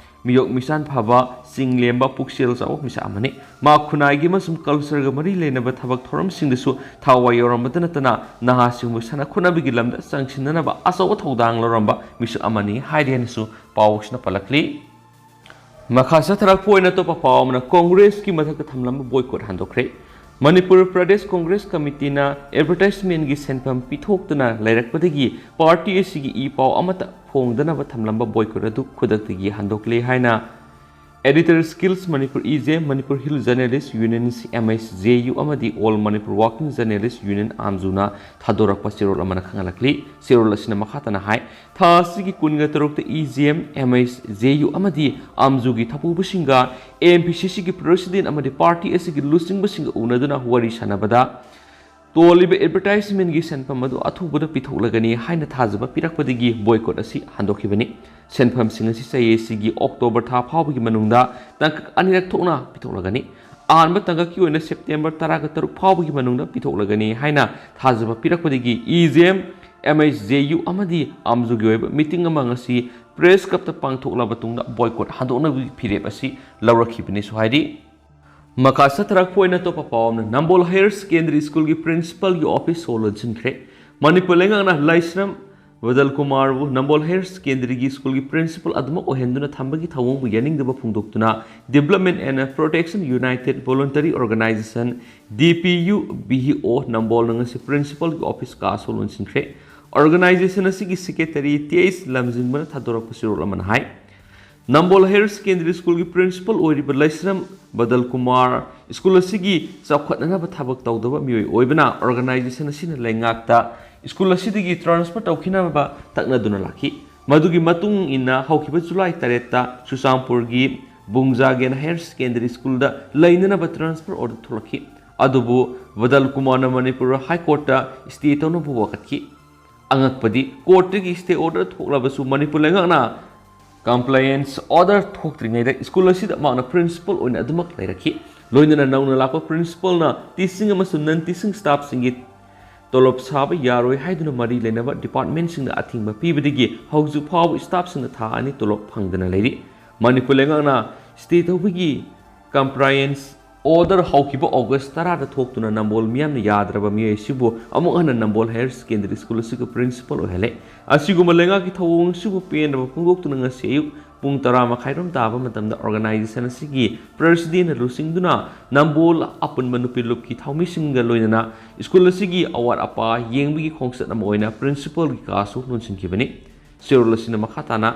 ꯃꯤꯌꯣꯛ ꯃꯤꯆꯥꯟ ꯐꯕ, ꯆꯤꯡ ꯂꯦꯝꯕ, ꯄꯨꯛꯆꯦꯜ ꯆꯥꯎꯕ ꯃꯤꯁꯛ ꯑꯃꯅꯤ꯫ ꯃꯍꯥꯛ ꯈꯨꯟꯅꯥꯏꯒꯤ ꯑꯃꯁꯨꯡ ꯀꯜꯆꯔꯒ ꯃꯔꯤ ꯂꯩꯅꯕ ꯊꯕꯛ ꯊꯧꯔꯝꯁꯤꯡꯗꯁꯨ ꯊꯋꯥꯏ ꯌꯥꯎꯔꯝꯕꯇ ꯅꯠꯇꯅ ꯅꯍꯥꯁꯤꯡꯕꯨ ꯁꯥꯟꯅ ꯈꯣꯠꯅꯕꯒꯤ ꯂꯝꯗ ꯆꯪꯁꯤꯟꯅꯅꯕ ꯑꯆꯧꯕ ꯊꯧꯗꯥꯡ ꯂꯧꯔꯝꯕ ꯃꯤꯁꯛ ꯑꯃꯅꯤ ꯍꯥꯏꯔꯤ ꯍꯥꯏꯅꯁꯨ ꯄꯥꯎꯁꯤꯅ ꯄꯜꯂꯛꯂꯤ꯫ ꯃꯈꯥ ꯆꯠꯊꯔꯛꯄ ꯑꯣꯏꯅ ꯑꯇꯣꯞꯄ ꯄꯥꯎ ꯑꯃꯅ ꯀꯣꯡꯒ꯭ꯔꯦꯁꯀꯤ ꯃꯊꯛꯇ ꯊꯝꯂꯝꯕ ꯕꯣꯏꯀꯣꯠ ꯍꯟꯗꯣꯛꯈ꯭ꯔꯦ꯫ ꯃꯅꯤꯄꯨꯔ ꯄ꯭ꯔꯗꯦꯁ ꯀꯣꯡꯒ꯭ꯔꯦꯁ ꯀꯃꯤꯇꯤꯅ ꯑꯦꯗꯚꯔꯇꯥꯏꯖꯃꯦꯟꯒꯤ ꯁꯦꯟꯐꯝ ꯄꯤꯊꯣꯛꯇꯅ ꯂꯩꯔꯛꯄꯗꯒꯤ ꯄꯥꯔꯇꯤ ꯑꯁꯤꯒꯤ ꯏ ꯄꯥꯎ ꯑꯃꯠꯇ ꯐꯣꯡꯗꯅꯕ ꯊꯝꯂꯝꯕ ꯕꯣꯏꯀꯣꯠ ꯑꯗꯨ ꯈꯨꯗꯛꯇꯒꯤ ꯍꯟꯗꯣꯛꯂꯦ ꯍꯥꯏꯅ Editor Skills Manipur, E J M, Manipur Hill Journalist Union, M H J U, ꯑꯃꯗꯤ All Manipur Working Journalist Union, ꯑꯥꯝꯖꯨꯅ ꯊꯥꯗꯣꯔꯛꯄ ꯆꯦꯔꯣꯜ ꯑꯃꯅ ꯈꯪꯍꯜꯂꯛꯂꯤ꯫ ꯆꯦꯔꯣꯜ ꯑꯁꯤꯅ ꯃꯈꯥ ꯇꯥꯅ ꯍꯥꯏ, ꯊꯥ ꯑꯁꯤꯒꯤ ꯀꯨꯟꯒ ꯇꯔꯨꯛꯇ E J M, M H J U ꯑꯃꯗꯤ ꯑꯥꯝꯖꯨꯒꯤ ꯊꯧꯄꯨꯕꯁꯤꯡꯒ ꯑꯦ ꯑꯦꯝ ꯄꯤ ꯁꯤ ꯁꯤꯒꯤ ꯄ꯭ꯔꯁꯤꯗꯦꯟ ꯑꯃꯗꯤ ꯄꯥꯔꯇꯤ ꯑꯁꯤꯒꯤ ꯂꯨꯆꯤꯡꯕꯁꯤꯡꯒ ꯎꯅꯗꯨꯅ ꯋꯥꯔꯤ ꯁꯥꯟꯅꯕꯗ ꯇꯣꯜꯂꯤꯕ ꯑꯦꯗꯚꯔꯇꯥꯏꯖꯃꯦꯟꯒꯤ ꯁꯦꯟꯐꯝ ꯑꯗꯨ ꯑꯊꯨꯕꯗ ꯄꯤꯊꯣꯛꯂꯒꯅꯤ ꯍꯥꯏꯅ ꯊꯥꯖꯕ ꯄꯤꯔꯛꯄꯗꯒꯤ ꯕꯣꯏꯀꯣꯠ ꯑꯁꯤ ꯍꯟꯗꯣꯛꯈꯤꯕꯅꯤ꯫ ꯁꯦꯟꯐꯝꯁꯤꯡ ꯑꯁꯤ ꯆꯍꯤ ꯑꯁꯤꯒꯤ ꯑꯣꯛꯇꯣꯕꯔ ꯊꯥ ꯐꯥꯎꯕꯒꯤ ꯃꯅꯨꯡꯗ ꯇꯥꯡꯀꯛ ꯑꯅꯤꯔꯛ ꯊꯣꯛꯅ ꯄꯤꯊꯣꯛꯂꯒꯅꯤ꯫ ꯑꯍꯥꯟꯕ ꯇꯥꯡꯀꯛꯀꯤ ꯑꯣꯏꯅ ꯁꯦꯞꯇꯦꯝꯕꯔ ꯇꯔꯥꯒ ꯇꯔꯨꯛ ꯐꯥꯎꯕꯒꯤ ꯃꯅꯨꯡꯗ ꯄꯤꯊꯣꯛꯂꯒꯅꯤ ꯍꯥꯏꯅ ꯊꯥꯖꯕ ꯄꯤꯔꯛꯄꯗꯒꯤ E J M, M H J U ꯑꯃꯗꯤ ꯑꯥꯝꯖꯨꯒꯤ ꯑꯣꯏꯕ ꯃꯤꯇꯤꯡ ꯑꯃ ꯉꯁꯤ ꯄ꯭ꯔꯦꯁ ꯀ꯭ꯂꯕꯇ ꯄꯥꯡꯊꯣꯛꯂꯕ ꯃꯇꯨꯡꯗ ꯕꯣꯏꯀꯣꯠ ꯍꯟꯗꯣꯛꯅꯕꯒꯤ ꯐꯤꯔꯦꯞ ꯑꯁꯤ ꯂꯧꯔꯛꯈꯤꯕꯅꯤꯁꯨ ꯍꯥꯏꯔꯤ꯫ ꯃꯈꯥ ꯆꯠꯊꯔꯛꯄ ꯑꯣꯏꯅ ꯑꯇꯣꯞꯄ ꯄꯥꯎ ꯑꯃꯅ ꯅꯝꯕꯣꯜ ꯍꯥꯌꯔ ꯁꯦꯀꯦꯟꯗꯔꯤ ꯁ꯭ꯀꯨꯜꯒꯤ ꯄ꯭ꯔꯤꯟꯁꯤꯄꯥꯜꯒꯤ ꯑꯣꯐꯤꯁ ꯁꯣ ꯂꯣꯟꯁꯤꯟꯈ꯭ꯔꯦ꯫ ꯃꯅꯤꯄꯨꯔ ꯂꯩꯉꯥꯛꯅ ꯂꯥꯏꯁ꯭ꯔꯝ ꯕꯗꯜ ꯀꯨꯃꯥꯔꯕꯨ ꯅꯝꯕꯣꯜ ꯍꯥꯌꯔ ꯁꯦꯀꯦꯟꯗꯔꯤꯒꯤ ꯁ꯭ꯀꯨꯜꯒꯤ ꯄ꯭ꯔꯤꯟꯁꯤꯄꯜ ꯑꯗꯨꯃꯛ ꯑꯣꯏꯍꯟꯗꯨꯅ ꯊꯝꯕꯒꯤ ꯊꯧꯑꯣꯡꯕꯨ ꯌꯥꯅꯤꯡꯗꯕ ꯐꯣꯡꯗꯣꯛꯇꯨꯅ Development and Protection United Voluntary Organization, D P U B O, ꯅꯝꯕꯣꯜꯅ ꯉꯁꯤ ꯄ꯭ꯔꯤꯟꯁꯤꯄꯜꯒꯤ ꯑꯣꯐꯤꯁ ꯀꯥꯁꯨ ꯂꯣꯟꯁꯤꯟꯈ꯭ꯔꯦ꯫ ꯑꯣꯔꯒꯅꯥꯏꯖꯦꯁꯟ ꯑꯁꯤꯒꯤ ꯁꯦꯀ꯭ꯔꯦꯇꯔꯤ ꯇꯤ ꯑꯩꯆ ꯂꯝꯖꯤꯡꯕꯅ ꯊꯥꯗꯣꯔꯛꯄ ꯆꯦꯔꯣꯜ ꯑꯃꯅ ꯍꯥꯏ, ꯅꯝꯕꯣꯜ ꯍꯥꯌꯔ ꯁꯦꯀꯦꯟꯗꯔꯤ ꯁ꯭ꯀꯨꯜꯒꯤ ꯄ꯭ꯔꯤꯟꯁꯤꯄꯜ ꯑꯣꯏꯔꯤꯕ ꯂꯩꯁ꯭ꯔꯝ ꯕꯗꯜ ꯀꯨꯃꯥꯔ ꯁ꯭ꯀꯨꯜ ꯑꯁꯤꯒꯤ ꯆꯥꯎꯈꯠꯅꯅꯕ ꯊꯕꯛ ꯇꯧꯗꯕ ꯃꯤꯑꯣꯏ ꯑꯣꯏꯕꯅ ꯑꯣꯔꯒꯅꯥꯏꯖꯦꯁꯟ ꯑꯁꯤꯅ ꯂꯩꯉꯥꯛꯇ ꯁ꯭ꯀꯨꯜ ꯑꯁꯤꯗꯒꯤ ꯇ꯭ꯔꯥꯟꯁꯐꯔ ꯇꯧꯈꯤꯅꯕ ꯇꯛꯅꯗꯨꯅ ꯂꯥꯛꯈꯤ꯫ ꯃꯗꯨꯒꯤ ꯃꯇꯨꯡ ꯏꯟꯅ ꯍꯧꯈꯤꯕ ꯖꯨꯂꯥꯏ ꯇꯔꯦꯠꯇ ꯆꯨꯔꯆꯥꯟꯄꯨꯔꯒꯤ ꯕꯨꯡꯖꯥꯒꯦꯟ ꯍꯥꯌꯔ ꯁꯦꯀꯦꯟꯗꯔꯤ ꯁ꯭ꯀꯨꯜꯗ ꯂꯩꯅꯅꯕ ꯇ꯭ꯔꯥꯟꯁꯐꯔ ꯑꯣꯔꯗꯔ ꯊꯣꯛꯂꯛꯈꯤ꯫ ꯑꯗꯨꯕꯨ ꯕꯗꯜ ꯀꯨꯃꯥꯔꯅ ꯃꯅꯤꯄꯨꯔ ꯍꯥꯏ ꯀꯣꯔꯠꯇ ꯁ꯭ꯇꯦ ꯇꯧꯅꯕ ꯋꯥꯀꯠꯈꯤ꯫ ꯑꯉꯛꯄꯗꯤ, ꯀꯣꯔꯠꯇꯒꯤ ꯁ꯭ꯇꯦ ꯑꯣꯔꯗꯔ ꯊꯣꯛꯂꯕꯁꯨ ꯃꯅꯤꯄꯨꯔ ꯂꯩꯉꯥꯛꯅ ꯀꯝꯄ꯭ꯂꯥꯏꯌꯦꯟꯁ ꯑꯣꯔꯗꯔ ꯊꯣꯛꯇ꯭ꯔꯤꯉꯩꯗ ꯁ꯭ꯀꯨꯜ ꯑꯁꯤꯗ ꯃꯍꯥꯛꯅ ꯄ꯭ꯔꯤꯟꯁꯤꯄꯜ ꯑꯣꯏꯅ ꯑꯗꯨꯃꯛ ꯂꯩꯔꯛꯈꯤ꯫ ꯂꯣꯏꯅꯅ ꯅꯧꯅ ꯂꯥꯛꯄ ꯄ꯭ꯔꯤꯟꯁꯤꯄꯜꯅ ꯇꯤꯆꯤꯡ ꯑꯃꯁꯨꯡ ꯅꯟ ꯇꯤꯆꯤꯡ ꯁ꯭ꯇꯥꯐꯁꯤꯡꯒꯤ ꯇꯣꯂꯣꯞ ꯁꯥꯕ ꯌꯥꯔꯣꯏ ꯍꯥꯏꯗꯨꯅ ꯃꯔꯤ ꯂꯩꯅꯕ ꯗꯤꯄꯥꯔꯠꯃꯦꯟꯁꯤꯡꯗ ꯑꯊꯤꯡꯕ ꯄꯤꯕꯗꯒꯤ ꯍꯧꯖꯤꯛ ꯐꯥꯎꯕ ꯁ꯭ꯇꯥꯐꯁꯤꯡꯅ ꯊꯥ ꯑꯅꯤ ꯇꯣꯂꯣꯞ ꯐꯪꯗꯅ ꯂꯩꯔꯤ꯫ ꯃꯅꯤꯄꯨꯔ ꯂꯩꯉꯥꯛꯅ ꯁ꯭ꯇꯦ ꯇꯧꯕꯒꯤ ꯀꯝꯄ꯭ꯂꯥꯏꯌꯦꯟꯁ ꯑꯣꯔꯗꯔ ꯍꯧꯈꯤꯕ ꯑꯣꯒꯁ ꯇꯔꯥꯗ ꯊꯣꯛꯇꯨꯅ ꯅꯝꯕꯣꯜ ꯃꯤꯌꯥꯝꯅ ꯌꯥꯗ꯭ꯔꯕ ꯃꯤꯑꯣꯏ ꯑꯁꯤꯕꯨ ꯑꯃꯨꯛ ꯍꯟꯅ ꯅꯝꯕꯣꯜ ꯍꯥꯌꯔ ꯁꯦꯀꯦꯟꯗꯔꯤ ꯁ꯭ꯀꯨꯜ ꯑꯁꯤꯒꯤ ꯄ꯭ꯔꯤꯟꯁꯤꯄꯜ ꯑꯣꯏꯍꯜꯂꯦ꯫ ꯑꯁꯤꯒꯨꯝꯕ ꯂꯩꯉꯥꯛꯀꯤ ꯊꯧꯑꯣꯡ ꯑꯁꯤꯕꯨ ꯄꯦꯟꯗꯕ ꯐꯣꯡꯗꯣꯛꯇꯨꯅ ꯉꯁꯤ ꯑꯌꯨꯛ ꯄꯨꯡ ꯇꯔꯥ ꯃꯈꯥꯏꯔꯣꯝ ꯇꯥꯕ ꯃꯇꯝꯗ ꯑꯣꯔꯒꯅꯥꯏꯖꯦꯁꯟ ꯑꯁꯤꯒꯤ ꯄ꯭ꯔꯦꯁꯤꯗꯦꯟꯅ ꯂꯨꯆꯤꯡꯗꯨꯅ ꯅꯝꯕꯣꯜ ꯑꯄꯨꯟꯕ ꯅꯨꯄꯤ ꯂꯨꯞꯀꯤ ꯊꯧꯃꯤꯁꯤꯡꯒ ꯂꯣꯏꯅꯅ ꯁ꯭ꯀꯨꯜ ꯑꯁꯤꯒꯤ ꯑꯋꯥꯠ ꯑꯄꯥ ꯌꯦꯡꯕꯒꯤ ꯈꯣꯡꯆꯠ ꯑꯃ ꯑꯣꯏꯅ ꯄ꯭ꯔꯤꯟꯁꯤꯄꯜꯒꯤ ꯀꯥꯁꯨ ꯂꯣꯟꯁꯤꯟꯈꯤꯕꯅꯤ꯫ ꯆꯦꯔꯣꯜ ꯑꯁꯤꯅ ꯃꯈꯥ ꯇꯥꯅ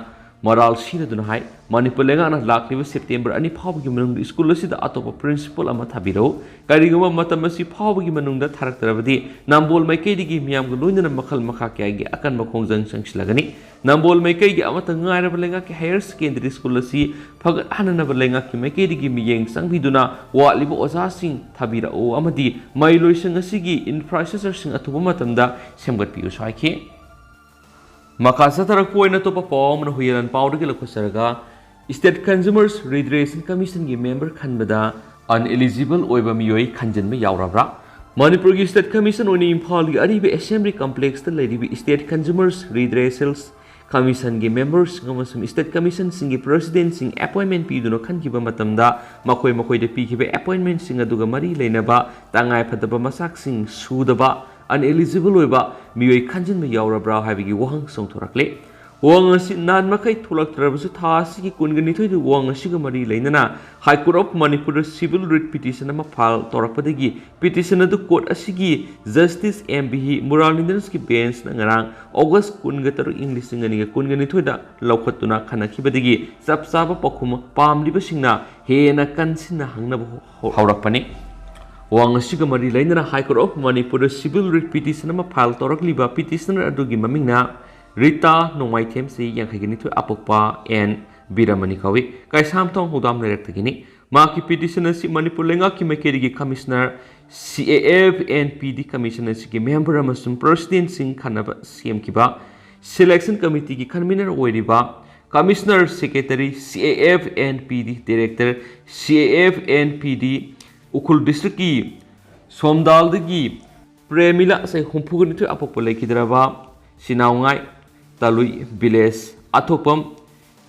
ꯃꯔꯥꯜ ꯁꯤꯅꯗꯨꯅ ꯍꯥꯏ, ꯃꯅꯤꯄꯨꯔ ꯂꯩꯉꯥꯛꯅ ꯂꯥꯛꯂꯤꯕ ꯁꯦꯞꯇꯦꯝꯕꯔ ꯑꯅꯤ ꯐꯥꯎꯕꯒꯤ ꯃꯅꯨꯡꯗ ꯁ꯭ꯀꯨꯜ ꯑꯁꯤꯗ ꯑꯇꯣꯞꯄ ꯄ꯭ꯔꯤꯟꯁꯤꯄꯜ ꯑꯃ ꯊꯥꯕꯤꯔꯛꯎ꯫ ꯀꯔꯤꯒꯨꯝꯕ ꯃꯇꯝ ꯑꯁꯤ ꯐꯥꯎꯕꯒꯤ ꯃꯅꯨꯡꯗ ꯊꯥꯔꯛꯇ꯭ꯔꯕꯗꯤ ꯅꯝꯕꯣꯜ ꯃꯥꯏꯀꯩꯗꯒꯤ ꯃꯤꯌꯥꯝꯒ ꯂꯣꯏꯅꯅ ꯃꯈꯜ ꯃꯈꯥ ꯀꯌꯥꯒꯤ ꯑꯀꯟꯕ ꯈꯣꯡꯖꯪ ꯆꯪꯁꯤꯜꯂꯒꯅꯤ꯫ ꯅꯝꯕꯣꯜ ꯃꯥꯏꯀꯩꯒꯤ ꯑꯃꯠꯇ ꯉꯥꯏꯔꯕ ꯂꯩꯉꯥꯛꯀꯤ ꯍꯥꯌꯔ ꯁꯦꯀꯦꯟꯗꯔꯤ ꯁ꯭ꯀꯨꯜ ꯑꯁꯤ ꯐꯒꯠꯍꯟꯅꯅꯕ ꯂꯩꯉꯥꯛꯀꯤ ꯃꯥꯏꯀꯩꯗꯒꯤ ꯃꯤꯠꯌꯦꯡ ꯆꯪꯕꯤꯗꯨꯅ ꯋꯥꯠꯂꯤꯕ ꯑꯣꯖꯥꯁꯤꯡ ꯊꯥꯕꯤꯔꯛꯎ ꯑꯃꯗꯤ ꯃꯍꯩꯂꯣꯏꯁꯪ ꯑꯁꯤꯒꯤ ꯏꯟꯐ꯭ꯔꯥꯁ꯭ꯇ꯭ꯔꯛꯆꯔꯁꯤꯡ ꯑꯊꯨꯕ ꯃꯇꯝꯗ ꯁꯦꯝꯒꯠꯄꯤꯌꯨꯁꯨ ꯍꯥꯏꯈꯤ꯫ ꯃꯈꯥ ꯆꯠꯊꯔꯛꯄ ꯑꯣꯏꯅ ꯑꯇꯣꯞꯄ ꯄꯥꯎ ꯑꯃꯅ ꯍꯨꯏꯌꯦꯟ ꯄꯥꯎꯗꯒꯤ ꯂꯧꯈꯠꯆꯔꯒ, ꯁ꯭ꯇꯦꯠ ꯀꯟꯖꯨꯃꯔꯁ ꯔꯤꯗ꯭ꯔꯦꯁꯦꯜ ꯀꯃꯤꯁꯟꯒꯤ ꯃꯦꯝꯕꯔ ꯈꯟꯕꯗ ꯑꯟ ꯑꯦꯂꯤꯖꯤꯕꯜ ꯑꯣꯏꯕ ꯃꯤꯑꯣꯏ ꯈꯟꯖꯤꯟꯕ ꯌꯥꯎꯔꯕ꯭ꯔꯥ? ꯃꯅꯤꯄꯨꯔꯒꯤ ꯁ꯭ꯇꯦꯠ ꯀꯃꯤꯁꯟ ꯑꯣꯏꯅ ꯏꯝꯐꯥꯜꯒꯤ ꯑꯔꯤꯕ ꯑꯦꯁꯦꯝꯕ꯭ꯂꯤ ꯀꯝꯄ꯭ꯂꯦꯛꯁꯇ ꯂꯩꯔꯤꯕ ꯁ꯭ꯇꯦꯠ ꯀꯟꯖꯨꯃꯔꯁ ꯔꯤꯗ꯭ꯔꯦꯁꯦꯜ ꯀꯃꯤꯁꯟꯒꯤ ꯃꯦꯝꯕꯔꯁꯤꯡ ꯑꯃꯁꯨꯡ ꯁ꯭ꯇꯦꯠ ꯀꯃꯤꯁꯟꯁꯤꯡꯒꯤ ꯄ꯭ꯔꯦꯁꯤꯗꯦꯟꯠꯁꯤꯡ ꯑꯦꯄꯣꯏꯟꯃꯦꯟꯠ ꯄꯤꯗꯨꯅ ꯈꯟꯈꯤꯕ ꯃꯇꯝꯗ ꯃꯈꯣꯏ ꯃꯈꯣꯏꯗ ꯄꯤꯈꯤꯕ ꯑꯦꯄꯣꯏꯟꯃꯦꯟꯠꯁꯤꯡ ꯑꯗꯨꯒ ꯃꯔꯤ ꯂꯩꯅꯕ ꯇꯉꯥꯏꯐꯗꯕ ꯃꯆꯥꯛꯁꯤꯡ ꯁꯨꯗꯕ ꯑꯟ ꯑꯦꯂꯤꯖꯤꯕꯜ ꯑꯣꯏꯕ ꯃꯤꯑꯣꯏ ꯈꯟꯖꯤꯟꯕ ꯌꯥꯎꯔꯕ꯭ꯔꯥ ꯍꯥꯏꯕꯒꯤ ꯋꯥꯍꯪ ꯆꯣꯡꯊꯣꯔꯛꯂꯦ꯫ ꯋꯥꯍꯪ ꯑꯁꯤ ꯅꯍꯥꯟ ꯃꯈꯩ ꯊꯣꯛꯂꯛꯇ꯭ꯔꯕꯁꯨ, ꯊꯥ ꯑꯁꯤꯒꯤ ꯀꯨꯟꯒ ꯅꯤꯊꯣꯏꯗ ꯋꯥꯍꯪ ꯑꯁꯤꯒ ꯃꯔꯤ ꯂꯩꯅꯅ High Court of ꯃꯅꯤꯄꯨꯔꯗ civil writ petition ꯑꯃ file ꯇꯧꯔꯛꯄꯗꯒꯤ petition ꯑꯗꯨ court ꯑꯁꯤꯒꯤ Justice M B ꯍꯤ ꯃꯨꯔꯥꯂꯤꯟꯗ꯭ꯔꯟꯁꯀꯤ bench ꯅ ꯉꯔꯥꯡ August ꯀꯨꯟꯒ ꯇꯔꯨꯛ, ꯏꯪ ꯂꯤꯁꯤꯡ ꯑꯅꯤꯒ ꯀꯨꯟꯒ ꯅꯤꯊꯣꯏꯗ ꯂꯧꯈꯠꯇꯨꯅ ꯈꯟꯅꯈꯤꯕꯗꯒꯤ ꯆꯞ ꯆꯥꯕ ꯄꯥꯎꯈꯨꯝ ꯄꯥꯝꯂꯤꯕꯁꯤꯡꯅ ꯍꯦꯟꯅ ꯀꯟꯁꯤꯟꯅ ꯍꯪꯅꯕ ꯍꯧ-, ꯍꯧꯔꯛꯄꯅꯤ꯫ ꯋꯥꯍꯪ ꯑꯁꯤꯒ ꯃꯔꯤ ꯂꯩꯅꯅ High Court of ꯃꯅꯤꯄꯨꯔꯗ civil writ petition ꯑꯃ file ꯇꯧꯔꯛꯂꯤꯕ petitioner ꯑꯗꯨꯒꯤ ꯃꯃꯤꯡꯅ ꯔꯤꯇꯥ ꯅꯣꯡꯃꯥꯏꯊꯦꯝ, ꯆꯍꯤ ꯌꯥꯡꯈꯩꯒ ꯅꯤꯊꯣꯏ, ꯑꯄꯣꯛꯄ ꯑꯦꯟ ꯕꯤꯔꯃꯅꯤ ꯀꯧꯏ꯫ ꯀꯩꯁꯥꯝꯊꯣꯡ ꯍꯧꯗꯥꯝ ꯂꯩꯔꯛꯇꯒꯤꯅꯤ꯫ ꯃꯍꯥꯛꯀꯤ petition ꯑꯁꯤ ꯃꯅꯤꯄꯨꯔ ꯂꯩꯉꯥꯛꯀꯤ ꯃꯥꯏꯀꯩꯗꯒꯤ Commissioner C A F N P D commission ꯑꯁꯤꯒꯤ member ꯑꯃꯁꯨꯡ president ꯁꯤꯡ ꯈꯟꯅꯕ ꯁꯦꯝꯈꯤꯕ selection committee ꯒꯤ convener ꯑꯣꯏꯔꯤꯕ Commissioner Secretary C A F N P D, Director C A F N P D, Ukhrul district ꯀꯤ ꯁꯣꯝꯗꯥꯜꯗꯒꯤ ꯄ꯭ꯔꯦꯃꯤꯂꯥ, ꯆꯍꯤ ꯍꯨꯝꯐꯨꯒ ꯅꯤꯊꯣꯏ, ꯑꯄꯣꯛꯄ ꯂꯩꯈꯤꯗ꯭ꯔꯕ ꯁꯤꯅꯥꯎꯉꯥꯏ ꯇꯥꯂꯨꯏ village, ꯑꯊꯣꯛꯄꯝ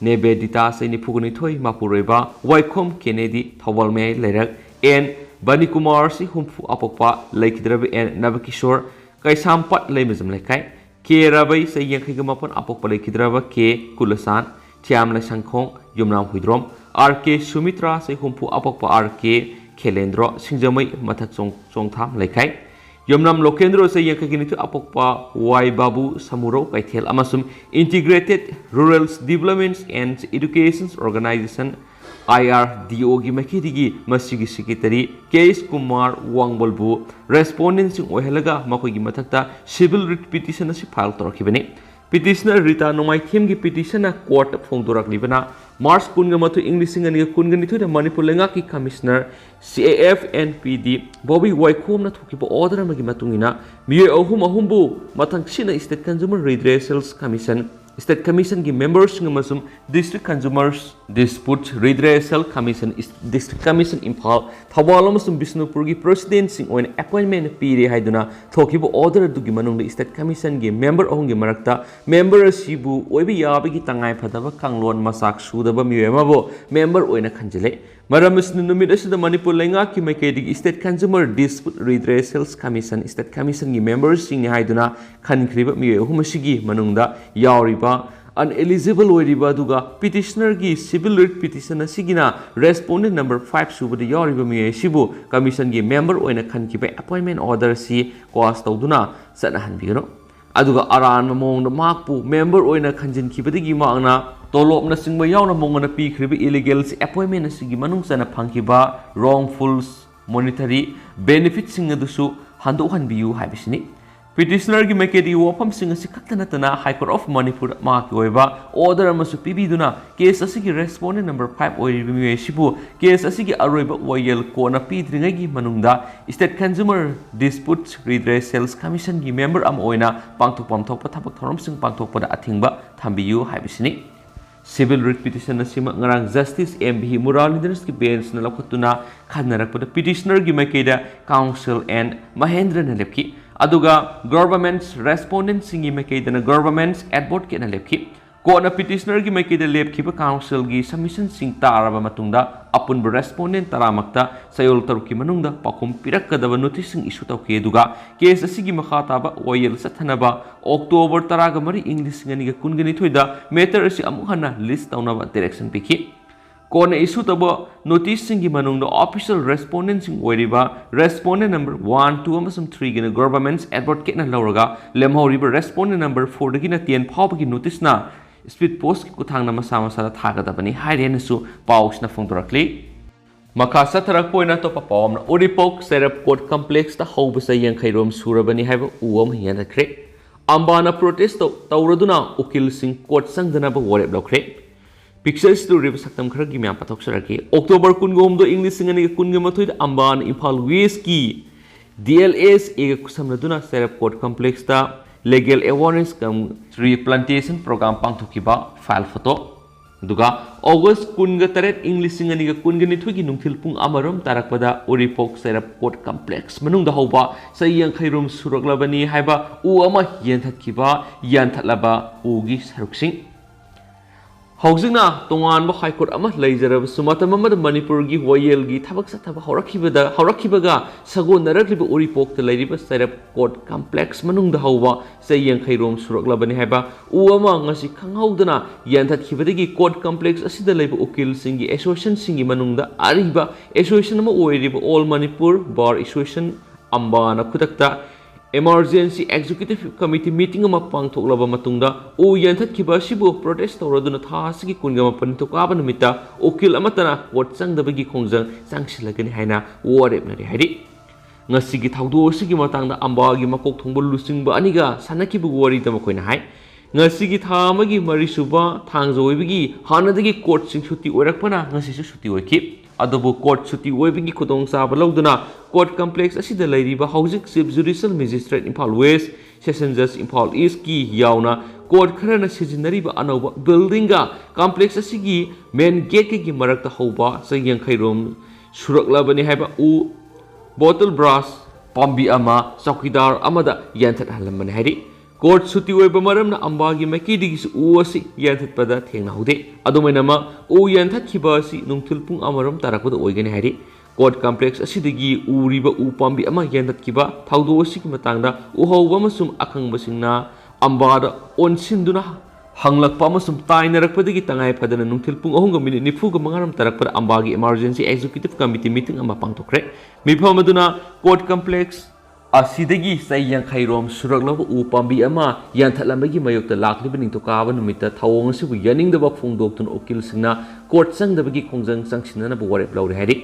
ꯅꯦꯕꯦꯗꯤꯇꯥ, ꯆꯍꯤ ꯅꯤꯐꯨꯒ ꯅꯤꯊꯣꯏ, ꯃꯄꯨꯔꯣꯏꯕ ꯋꯥꯏꯈꯣꯝ ꯀꯦꯅꯦꯗꯤ, ꯊꯧꯕꯥꯜ ꯃꯌꯥꯏ ꯂꯩꯔꯛ, ꯑꯦꯟ ꯕꯅꯤꯀꯨꯃꯥꯔ, ꯆꯍꯤ ꯍꯨꯝꯐꯨ, ꯑꯄꯣꯛꯄ ꯂꯩꯈꯤꯗ꯭ꯔꯕ ꯑꯦꯟ ꯅꯕꯀꯤꯁꯣꯔ, ꯀꯩꯁꯥꯝꯄꯥꯠ ꯂꯩꯃꯖꯝ ꯂꯩꯀꯥꯏ, ꯀꯦ ꯔꯥꯕꯩ, ꯆꯍꯤ ꯌꯥꯡꯈꯩꯒ ꯃꯥꯄꯟ, ꯑꯄꯣꯛꯄ ꯂꯩꯈꯤꯗ꯭ꯔꯕ ꯀꯦ ꯀꯨꯂꯁꯥꯟ, ꯊꯤꯌꯥꯝ ꯂꯩꯁꯪꯈꯣꯡ, ꯌꯨꯝꯅꯥꯝ ꯍꯨꯏꯗ꯭ꯔꯣꯝ, ꯑꯥꯔ ꯀꯦ ꯁꯨꯃꯤꯇ꯭ꯔꯥ, ꯆꯍꯤ ꯍꯨꯝꯐꯨ, ꯑꯄꯣꯛꯄ ꯑꯥꯔ ꯀꯦ ꯈꯦꯂꯦꯟꯗ꯭ꯔꯣ, ꯁꯤꯡꯖꯃꯩ ꯃꯊꯛ ꯆꯣꯡ-, ꯆꯣꯡꯊꯥꯝ ꯂꯩꯀꯥꯏ, ꯌꯨꯝꯅꯥꯝ ꯂꯣꯀꯦꯟꯗ꯭ꯔꯣ, ꯆꯍꯤ ꯌꯥꯡꯈꯩꯒ ꯅꯤꯊꯣꯏ, ꯑꯄꯣꯛꯄ ꯋꯥꯏ ꯕꯥꯕꯨ, ꯁꯃꯨꯔꯧ ꯀꯩꯊꯦꯜ ꯑꯃꯁꯨꯡ Integrated Rural Development and Education Organization, I R D O ꯒꯤ ꯃꯥꯏꯀꯩꯗꯒꯤ ꯃꯁꯤꯒꯤ secretary ꯀꯦ ꯑꯦꯁ ꯀꯨꯃꯥꯔ ꯋꯥꯡꯕꯜꯕꯨ respondent ꯁꯤꯡ ꯑꯣꯏꯍꯜꯂꯒ ꯃꯈꯣꯏꯒꯤ ꯃꯊꯛꯇ civil writ petition ꯑꯁꯤ file ꯇꯧꯔꯛꯈꯤꯕꯅꯤ꯫ Petitioner ꯔꯤꯇꯥ ꯅꯣꯡꯃꯥꯏꯊꯦꯝꯒꯤ petition ꯅ court ꯇ ꯐꯣꯡꯗꯣꯔꯛꯂꯤꯕꯅ March ꯀꯨꯟꯒ ꯃꯥꯊꯣꯏ, ꯏꯪ ꯂꯤꯁꯤꯡ ꯑꯅꯤꯒ ꯀꯨꯟꯒ ꯅꯤꯊꯣꯏꯗ ꯃꯅꯤꯄꯨꯔ ꯂꯩꯉꯥꯛꯀꯤ Commissioner C A F N P D Bobby ꯋꯥꯏꯈꯣꯝꯅ ꯊꯣꯛꯈꯤꯕ order ꯑꯃꯒꯤ ꯃꯇꯨꯡ ꯏꯟꯅ ꯃꯤꯑꯣꯏ ꯑꯍꯨꯝ ꯑꯍꯨꯝꯕꯨ ꯃꯊꯪꯁꯤꯠꯅ State Consumer Redressal Commission, State Commission ꯒꯤ member ꯁꯤꯡ ꯑꯃꯁꯨꯡ District Consumers Dispute Redressal Commission, District Commission Imphal, Thoubal ꯑꯃꯁꯨꯡ ꯕꯤꯁꯅꯨꯄꯨꯔꯒꯤ president ꯁꯤꯡ ꯑꯣꯏꯅ appointment ꯄꯤꯔꯦ ꯍꯥꯏꯗꯨꯅ ꯊꯣꯛꯈꯤꯕ order ꯑꯗꯨꯒꯤ ꯃꯅꯨꯡꯗ State Commission ꯒꯤ member ꯑꯍꯨꯝꯒꯤ ꯃꯔꯛꯇ member ꯑꯁꯤꯕꯨ ꯑꯣꯏꯕ ꯌꯥꯕꯒꯤ ꯇꯉꯥꯏ ꯐꯗꯕ ꯀꯥꯡꯂꯣꯟ ꯃꯆꯥꯛ ꯁꯨꯗꯕ ꯃꯤꯑꯣꯏ ꯑꯃꯕꯨ member ꯑꯣꯏꯅ ꯈꯟꯖꯤꯜꯂꯦ꯫ ꯃꯔꯝ ꯑꯁꯤꯅ ꯅꯨꯃꯤꯠ ꯑꯁꯤꯗ ꯃꯅꯤꯄꯨꯔ ꯂꯩꯉꯥꯛꯀꯤ ꯃꯥꯏꯀꯩꯗꯒꯤ State Consumer Dispute Redressals Commission, State Commissionꯒꯤ memberꯁꯤꯡꯅꯤ ꯍꯥꯏꯗꯨꯅ ꯈꯟꯈ꯭ꯔꯤꯕ ꯃꯤꯑꯣꯏ ꯑꯍꯨꯝ ꯑꯁꯤꯒꯤ ꯃꯅꯨꯡꯗ ꯌꯥꯎꯔꯤꯕ uneligible ꯑꯣꯏꯔꯤꯕ ꯑꯗꯨꯒ petitionerꯒꯤ civil writ petition ꯑꯁꯤꯒꯤꯅ respondent number five ꯁꯨꯕꯗ ꯌꯥꯎꯔꯤꯕ ꯃꯤꯑꯣꯏ ꯑꯁꯤꯕꯨ commissionꯒꯤ member ꯑꯣꯏꯅ ꯈꯟꯈꯤꯕ appointment order ꯑꯁꯤ quash ꯇꯧꯗꯨꯅ ꯆꯠꯅꯍꯟꯕꯤꯒꯅꯨ꯫ ꯑꯗꯨꯒ ꯑꯔꯥꯟꯕ ꯃꯑꯣꯡꯗ ꯃꯍꯥꯛꯄꯨ member ꯑꯣꯏꯅ ꯈꯟꯖꯤꯟꯈꯤꯕꯗꯒꯤ ꯃꯍꯥꯛꯅ ꯇꯣꯂꯣꯞꯅꯆꯤꯡꯕ ꯌꯥꯎꯅ ꯃꯉꯣꯟꯗ ꯄꯤꯈ꯭ꯔꯤꯕ illegal appointment ꯑꯁꯤꯒꯤ ꯃꯅꯨꯡ ꯆꯟꯅ ꯐꯪꯈꯤꯕ wrongful monetary benefitꯁꯤꯡ ꯑꯗꯨꯁꯨ ꯍꯟꯗꯣꯛꯍꯟꯕꯤꯌꯨ ꯍꯥꯏꯕꯁꯤꯅꯤ꯫ Petitionerꯒꯤ ꯃꯥꯏꯀꯩꯗꯒꯤ ꯋꯥꯐꯝꯁꯤꯡ ꯑꯁꯤ ꯈꯛꯇ ꯅꯠꯇꯅ High Court of Manipur ꯃꯍꯥꯛꯀꯤ ꯑꯣꯏꯕ order ꯑꯃꯁꯨ ꯄꯤꯕꯤꯗꯨꯅ case ꯑꯁꯤꯒꯤ respondent number five ꯑꯣꯏꯔꯤꯕ ꯃꯤꯑꯣꯏ ꯑꯁꯤꯕꯨ case ꯑꯁꯤꯒꯤ ꯑꯔꯣꯏꯕ ꯋꯥꯌꯦꯜ ꯀꯣꯟꯅ ꯄꯤꯗ꯭ꯔꯤꯉꯩꯒꯤ ꯃꯅꯨꯡꯗ State Consumer Disputes Redressals Commissionꯒꯤ member ꯑꯃ ꯑꯣꯏꯅ ꯄꯥꯡꯊꯣꯛꯐꯝ ꯊꯣꯛꯄ ꯊꯕꯛ ꯊꯧꯔꯝꯁꯤꯡ ꯄꯥꯡꯊꯣꯛꯄꯗ ꯑꯊꯤꯡꯕ ꯊꯝꯕꯤꯌꯨ ꯍꯥꯏꯕꯁꯤꯅꯤ꯫ Civil writ petition ꯑꯁꯤꯃꯛ ꯉꯔꯥꯡ Justice M V Muralidharanꯒꯤ benchꯅ ꯂꯧꯈꯠꯇꯨꯅ ꯈꯟꯅꯔꯛꯄꯗ petitionerꯒꯤ ꯃꯥꯏꯀꯩꯗ counsel N Mahendraꯅ ꯂꯦꯞꯈꯤ, ꯑꯗꯨꯒ government's respondentꯁꯤꯡꯒꯤ ꯃꯥꯏꯀꯩꯗꯅ government's advocateꯅ ꯂꯦꯞꯈꯤ꯫ ꯀꯣꯔꯠꯅ petitionerꯒꯤ ꯃꯥꯏꯀꯩꯗ ꯂꯦꯞꯈꯤꯕ counselꯒꯤ submissionꯁꯤꯡ ꯇꯥꯔꯕ ꯃꯇꯨꯡꯗ ꯑꯄꯨꯟꯕ respondent ꯇꯔꯥꯃꯛꯇ ꯆꯌꯣꯜ ꯇꯔꯨꯛꯀꯤ ꯃꯅꯨꯡꯗ ꯄꯥꯎꯈꯨꯝ ꯄꯤꯔꯛꯀꯗꯕ noticeꯁꯤꯡ issue ꯇꯧꯈꯤ, ꯑꯗꯨꯒ case ꯑꯁꯤꯒꯤ ꯃꯈꯥ ꯇꯥꯕ ꯋꯥꯌꯦꯜ ꯆꯠꯊꯅꯕ October ꯇꯔꯥꯒ ꯃꯔꯤ, ꯏꯪ ꯂꯤꯁꯤꯡ ꯑꯅꯤꯒ ꯀꯨꯟꯒ ꯅꯤꯊꯣꯏꯗ matter ꯑꯁꯤ ꯑꯃꯨꯛ ꯍꯟꯅ list ꯇꯧꯅꯕ direction ꯄꯤꯈꯤ꯫ ꯀꯣꯟꯅ issue ꯇꯧꯕ noticeꯁꯤꯡꯒꯤ ꯃꯅꯨꯡꯗ official respondentꯁꯤꯡ ꯑꯣꯏꯔꯤꯕ respondent number one, two ꯑꯃꯁꯨꯡ threeꯒꯤꯅ government's advocateꯅ ꯂꯧꯔꯒ, ꯂꯦꯝꯍꯧꯔꯤꯕ respondent number fourꯗꯒꯤꯅ ten ꯐꯥꯎꯕꯒꯤ noticeꯅ speed postꯀꯤ ꯈꯨꯠꯊꯥꯡꯗ ꯃꯁꯥ ꯃꯁꯥꯗ ꯊꯥꯒꯗꯕꯅꯤ ꯍꯥꯏꯔꯦꯅꯁꯨ ꯄꯥꯎꯁꯤꯅ ꯐꯣꯡꯗꯣꯔꯛꯂꯤ꯫ ꯃꯈꯥ ꯆꯠꯊꯔꯛꯄ ꯑꯣꯏꯅ ꯑꯇꯣꯞꯄ ꯄꯥꯎ ꯑꯃꯅ, ꯎꯔꯤꯄꯣꯛ ꯆꯩꯔꯞ court complexꯇ ꯍꯧꯕ ꯆꯌꯦꯡ ꯈꯩꯔꯣꯝ ꯁꯨꯔꯕꯅꯤ ꯍꯥꯏꯕ ꯎ ꯑꯃ ꯌꯥꯟꯊꯠꯈ꯭ꯔꯦ꯫ ꯑꯝꯕꯥꯅ protest ꯇꯧ-, ꯇꯧꯔꯗꯨꯅ ꯎꯀꯤꯜꯁꯤꯡ court ꯆꯪꯗꯅꯕ ꯋꯥꯔꯦꯞ ꯂꯧꯈ꯭ꯔꯦ꯫ Pictureꯁꯤꯗ ꯎꯔꯤꯕ ꯁꯛꯇꯝ ꯈꯔꯒꯤ ꯃꯌꯥꯝ ꯄꯥꯊꯣꯛꯆꯔꯛꯀꯦ꯫ October ꯀꯨꯟꯒ ꯍꯨꯝꯗꯣꯏ, ꯏꯪ ꯂꯤꯁꯤꯡ ꯑꯅꯤꯒ ꯀꯨꯟꯒ ꯃꯥꯊꯣꯏꯗ ꯑꯝꯕꯥꯅ Imphal Westꯀꯤ D L S Aꯒ ꯈꯨꯠꯁꯝꯅꯗꯨꯅ ꯆꯩꯔꯞ court complexꯇ legal awareness cum tree plantation program ꯄꯥꯡꯊꯣꯛꯈꯤꯕ file photo꯫ ꯑꯗꯨꯒ August ꯀꯨꯟꯒ ꯇꯔꯦꯠ, ꯏꯪ ꯂꯤꯁꯤꯡ ꯑꯅꯤꯒ ꯀꯨꯟꯒ ꯅꯤꯊꯣꯏꯒꯤ ꯅꯨꯡꯊꯤꯜ ꯄꯨꯡ ꯑꯃꯔꯣꯝ ꯇꯥꯔꯛꯄꯗ ꯎꯔꯤꯄꯣꯛ ꯆꯩꯔꯞ court complex ꯃꯅꯨꯡꯗ ꯍꯧꯕ ꯆꯌꯦꯡ ꯈꯩꯔꯨꯝ ꯁꯨꯔꯛꯂꯕꯅꯤ ꯍꯥꯏꯕ ꯎ ꯑꯃ ꯌꯥꯟꯊꯠꯈꯤꯕ, ꯌꯥꯟꯊꯠꯂꯕ ꯎꯒꯤ ꯁꯔꯨꯛꯁꯤꯡ꯫ ꯍꯧꯖꯤꯛꯅ ꯇꯣꯉꯥꯟꯕ ꯍꯥꯏ ꯀꯣꯔꯠ ꯑꯃ ꯂꯩꯖꯔꯕꯁꯨ, ꯃꯇꯝ ꯑꯃꯗ ꯃꯅꯤꯄꯨꯔꯒꯤ ꯋꯥꯌꯦꯜꯒꯤ ꯊꯕꯛ ꯆꯠꯊꯕ ꯍꯧꯔꯛꯈꯤꯕꯗ, ꯍꯧꯔꯛꯈꯤꯕꯒ ꯁꯥꯒꯣꯟꯅꯔꯛꯂꯤꯕ ꯎꯔꯤꯄꯣꯛꯇ ꯂꯩꯔꯤꯕ ꯆꯩꯔꯞ ꯀꯣꯔꯠ ꯀꯝꯄ꯭ꯂꯦꯛꯁ ꯃꯅꯨꯡꯗ ꯍꯧꯕ ꯆꯩ ꯌꯥꯡꯈꯩ ꯔꯣꯝ ꯁꯨꯔꯛꯂꯕꯅꯤ ꯍꯥꯏꯕ ꯎ ꯑꯃ ꯉꯁꯤ ꯈꯪꯍꯧꯗꯅ ꯌꯥꯟꯊꯠꯈꯤꯕꯗꯒꯤ ꯀꯣꯔꯠ ꯀꯝꯄ꯭ꯂꯦꯛꯁ ꯑꯁꯤꯗ ꯂꯩꯕ ꯎꯀꯤꯜꯁꯤꯡꯒꯤ ꯑꯦꯁꯣꯁꯤꯌꯦꯁꯟꯁꯤꯡꯒꯤ ꯃꯅꯨꯡꯗ ꯑꯔꯤꯕ ꯑꯦꯁꯣꯁꯤꯌꯦꯁꯟ ꯑꯃ ꯑꯣꯏꯔꯤꯕ All Manipur Bar Association, ꯑꯝꯕꯥꯅ ꯈꯨꯗꯛꯇ Emergency Executive Committee meeting ꯑꯃ ꯄꯥꯡꯊꯣꯛꯂꯕ ꯃꯇꯨꯡꯗ ꯎ ꯌꯥꯟꯊꯠꯈꯤꯕ ꯑꯁꯤꯕꯨ ꯄ꯭ꯔꯣꯇꯦꯁ ꯇꯧꯔꯗꯨꯅ ꯊꯥ ꯑꯁꯤꯒꯤ ꯀꯨꯟꯒ ꯃꯥꯄꯟ ꯅꯤꯡꯊꯧꯀꯥꯕ ꯅꯨꯃꯤꯠꯇ ꯎꯀꯤꯜ ꯑꯃꯠꯇꯅ ꯀꯣꯔꯠ ꯆꯪꯗꯕꯒꯤ ꯈꯣꯡꯖꯪ ꯆꯪꯁꯤꯜꯂꯒꯅꯤ ꯍꯥꯏꯅ ꯋꯥꯔꯦꯞꯅꯔꯤ ꯍꯥꯏꯔꯤ꯫ ꯉꯁꯤꯒꯤ ꯊꯧꯗꯣꯛ ꯑꯁꯤꯒꯤ ꯃꯇꯥꯡꯗ ꯑꯝꯕꯥꯒꯤ ꯃꯀꯣꯛ ꯊꯣꯡꯕ ꯂꯨꯆꯤꯡꯕ ꯑꯅꯤꯒ ꯁꯥꯟꯅꯈꯤꯕ ꯋꯥꯔꯤꯗ ꯃꯈꯣꯏꯅ ꯍꯥꯏ, ꯉꯁꯤꯒꯤ ꯊꯥ ꯑꯃꯒꯤ ꯃꯔꯤꯁꯨꯕ ꯊꯥꯡꯖ ꯑꯣꯏꯕꯒꯤ ꯍꯥꯟꯅꯗꯒꯤ ꯀꯣꯔꯠꯁꯤꯡ ꯁꯨꯇꯤ ꯑꯣꯏꯔꯛꯄꯅ ꯉꯁꯤꯁꯨ ꯁꯨꯇꯤ ꯑꯣꯏꯈꯤ꯫ ꯑꯗꯨꯕꯨ ꯀꯣꯔꯠ ꯁꯨꯇꯤ ꯑꯣꯏꯕꯒꯤ ꯈꯨꯗꯣꯡꯆꯥꯕ ꯂꯧꯗꯨꯅ ꯀꯣꯔꯠ ꯀꯝꯄ꯭ꯂꯦꯛꯁ ꯑꯁꯤꯗ ꯂꯩꯔꯤꯕ ꯍꯧꯖꯤꯛ Chief Judicial Magistrate Imphal West, Session Judge Imphal East ꯀꯤ ꯌꯥꯎꯅ ꯀꯣꯔꯠ ꯈꯔꯅ ꯁꯤꯖꯤꯟꯅꯔꯤꯕ ꯑꯅꯧꯕ ꯕꯤꯜꯗꯤꯡꯒ ꯀꯝꯄ꯭ꯂꯦꯛꯁ ꯑꯁꯤꯒꯤ ꯃꯦꯟ ꯒꯦꯠꯀꯒꯤ ꯃꯔꯛꯇ ꯍꯧꯕ ꯆꯩ ꯌꯥꯡꯈꯩ ꯔꯣꯝ ꯁꯨꯔꯛꯂꯕꯅꯤ ꯍꯥꯏꯕ ꯎ ꯕꯣꯇꯜ ꯕ꯭ꯔꯥꯁ ꯄꯥꯝꯕꯤ ꯑꯃ ꯆꯧꯀꯤꯗꯥꯔ ꯑꯃꯗ ꯌꯥꯟꯊꯠꯍꯜꯂꯝꯕꯅꯤ ꯍꯥꯏꯔꯤ꯫ ꯀꯣꯔꯠ ꯁꯨꯇꯤ ꯑꯣꯏꯕ ꯃꯔꯝꯅ ꯑꯝꯕꯥꯒꯤ ꯃꯥꯏꯀꯩꯗꯒꯤꯁꯨ ꯎ ꯑꯁꯤ ꯌꯥꯟꯊꯠꯄꯗ ꯊꯦꯡꯅꯍꯧꯗꯦ꯫ ꯑꯗꯨꯃꯥꯏꯅꯃꯛ ꯎ ꯌꯥꯟꯊꯠꯈꯤꯕ ꯑꯁꯤ ꯅꯨꯡꯊꯤꯜ ꯄꯨꯡ ꯑꯃꯔꯣꯝ ꯇꯥꯔꯛꯄꯗ ꯑꯣꯏꯒꯅꯤ ꯍꯥꯏꯔꯤ꯫ ꯀꯣꯔꯠ ꯀꯝꯄ꯭ꯂꯦꯛꯁ ꯑꯁꯤꯗꯒꯤ ꯎꯔꯤꯕ ꯎ ꯄꯥꯝꯕꯤ ꯑꯃ ꯌꯥꯟꯊꯠꯈꯤꯕ ꯊꯧꯗꯣꯛ ꯑꯁꯤꯒꯤ ꯃꯇꯥꯡꯗ ꯎꯍꯧꯕ ꯑꯃꯁꯨꯡ ꯑꯈꯪꯕꯁꯤꯡꯅ ꯑꯝꯕꯥꯗ ꯑꯣꯟꯁꯤꯟꯗꯨꯅ ꯍꯪꯂꯛꯄ ꯑꯃꯁꯨꯡ ꯇꯥꯏꯅꯔꯛꯄꯗꯒꯤ ꯇꯉꯥꯏ ꯐꯗꯅ ꯅꯨꯡꯊꯤꯜ ꯄꯨꯡ ꯑꯍꯨꯝꯒ ꯃꯤꯅꯤꯠ ꯅꯤꯐꯨꯒ ꯃꯉꯥꯔꯣꯝ ꯇꯥꯔꯛꯄꯗ ꯑꯝꯕꯥꯒꯤ Emergency Executive Committee meeting ꯑꯃ ꯄꯥꯡꯊꯣꯛꯈ꯭ꯔꯦ꯫ ꯃꯤꯐꯝ ꯑꯗꯨꯅ ꯀꯣꯔꯠ ꯀꯝꯄ꯭ꯂꯦꯛꯁ ꯑꯁꯤꯗꯒꯤ ꯆꯩ ꯌꯥꯡꯈꯩ ꯔꯣꯝ ꯁꯨꯔꯛꯂꯕ ꯎ ꯄꯥꯝꯕꯤ ꯑꯃ ꯌꯥꯟꯊꯠꯂꯝꯕꯒꯤ ꯃꯥꯌꯣꯛꯇ ꯂꯥꯛꯂꯤꯕ ꯅꯤꯡꯊꯧꯀꯥꯕ ꯅꯨꯃꯤꯠꯇ ꯊꯧꯑꯣꯡ ꯑꯁꯤꯕꯨ ꯌꯥꯅꯤꯡꯗꯕ ꯐꯣꯡꯗꯣꯛꯇꯨꯅ ꯎꯀꯤꯜꯁꯤꯡꯅ ꯀꯣꯔꯠ ꯆꯪꯗꯕꯒꯤ ꯈꯣꯡꯖꯪ ꯆꯪꯁꯤꯟꯅꯅꯕ ꯋꯥꯔꯦꯞ ꯂꯧꯔꯦ ꯍꯥꯏꯔꯤ꯫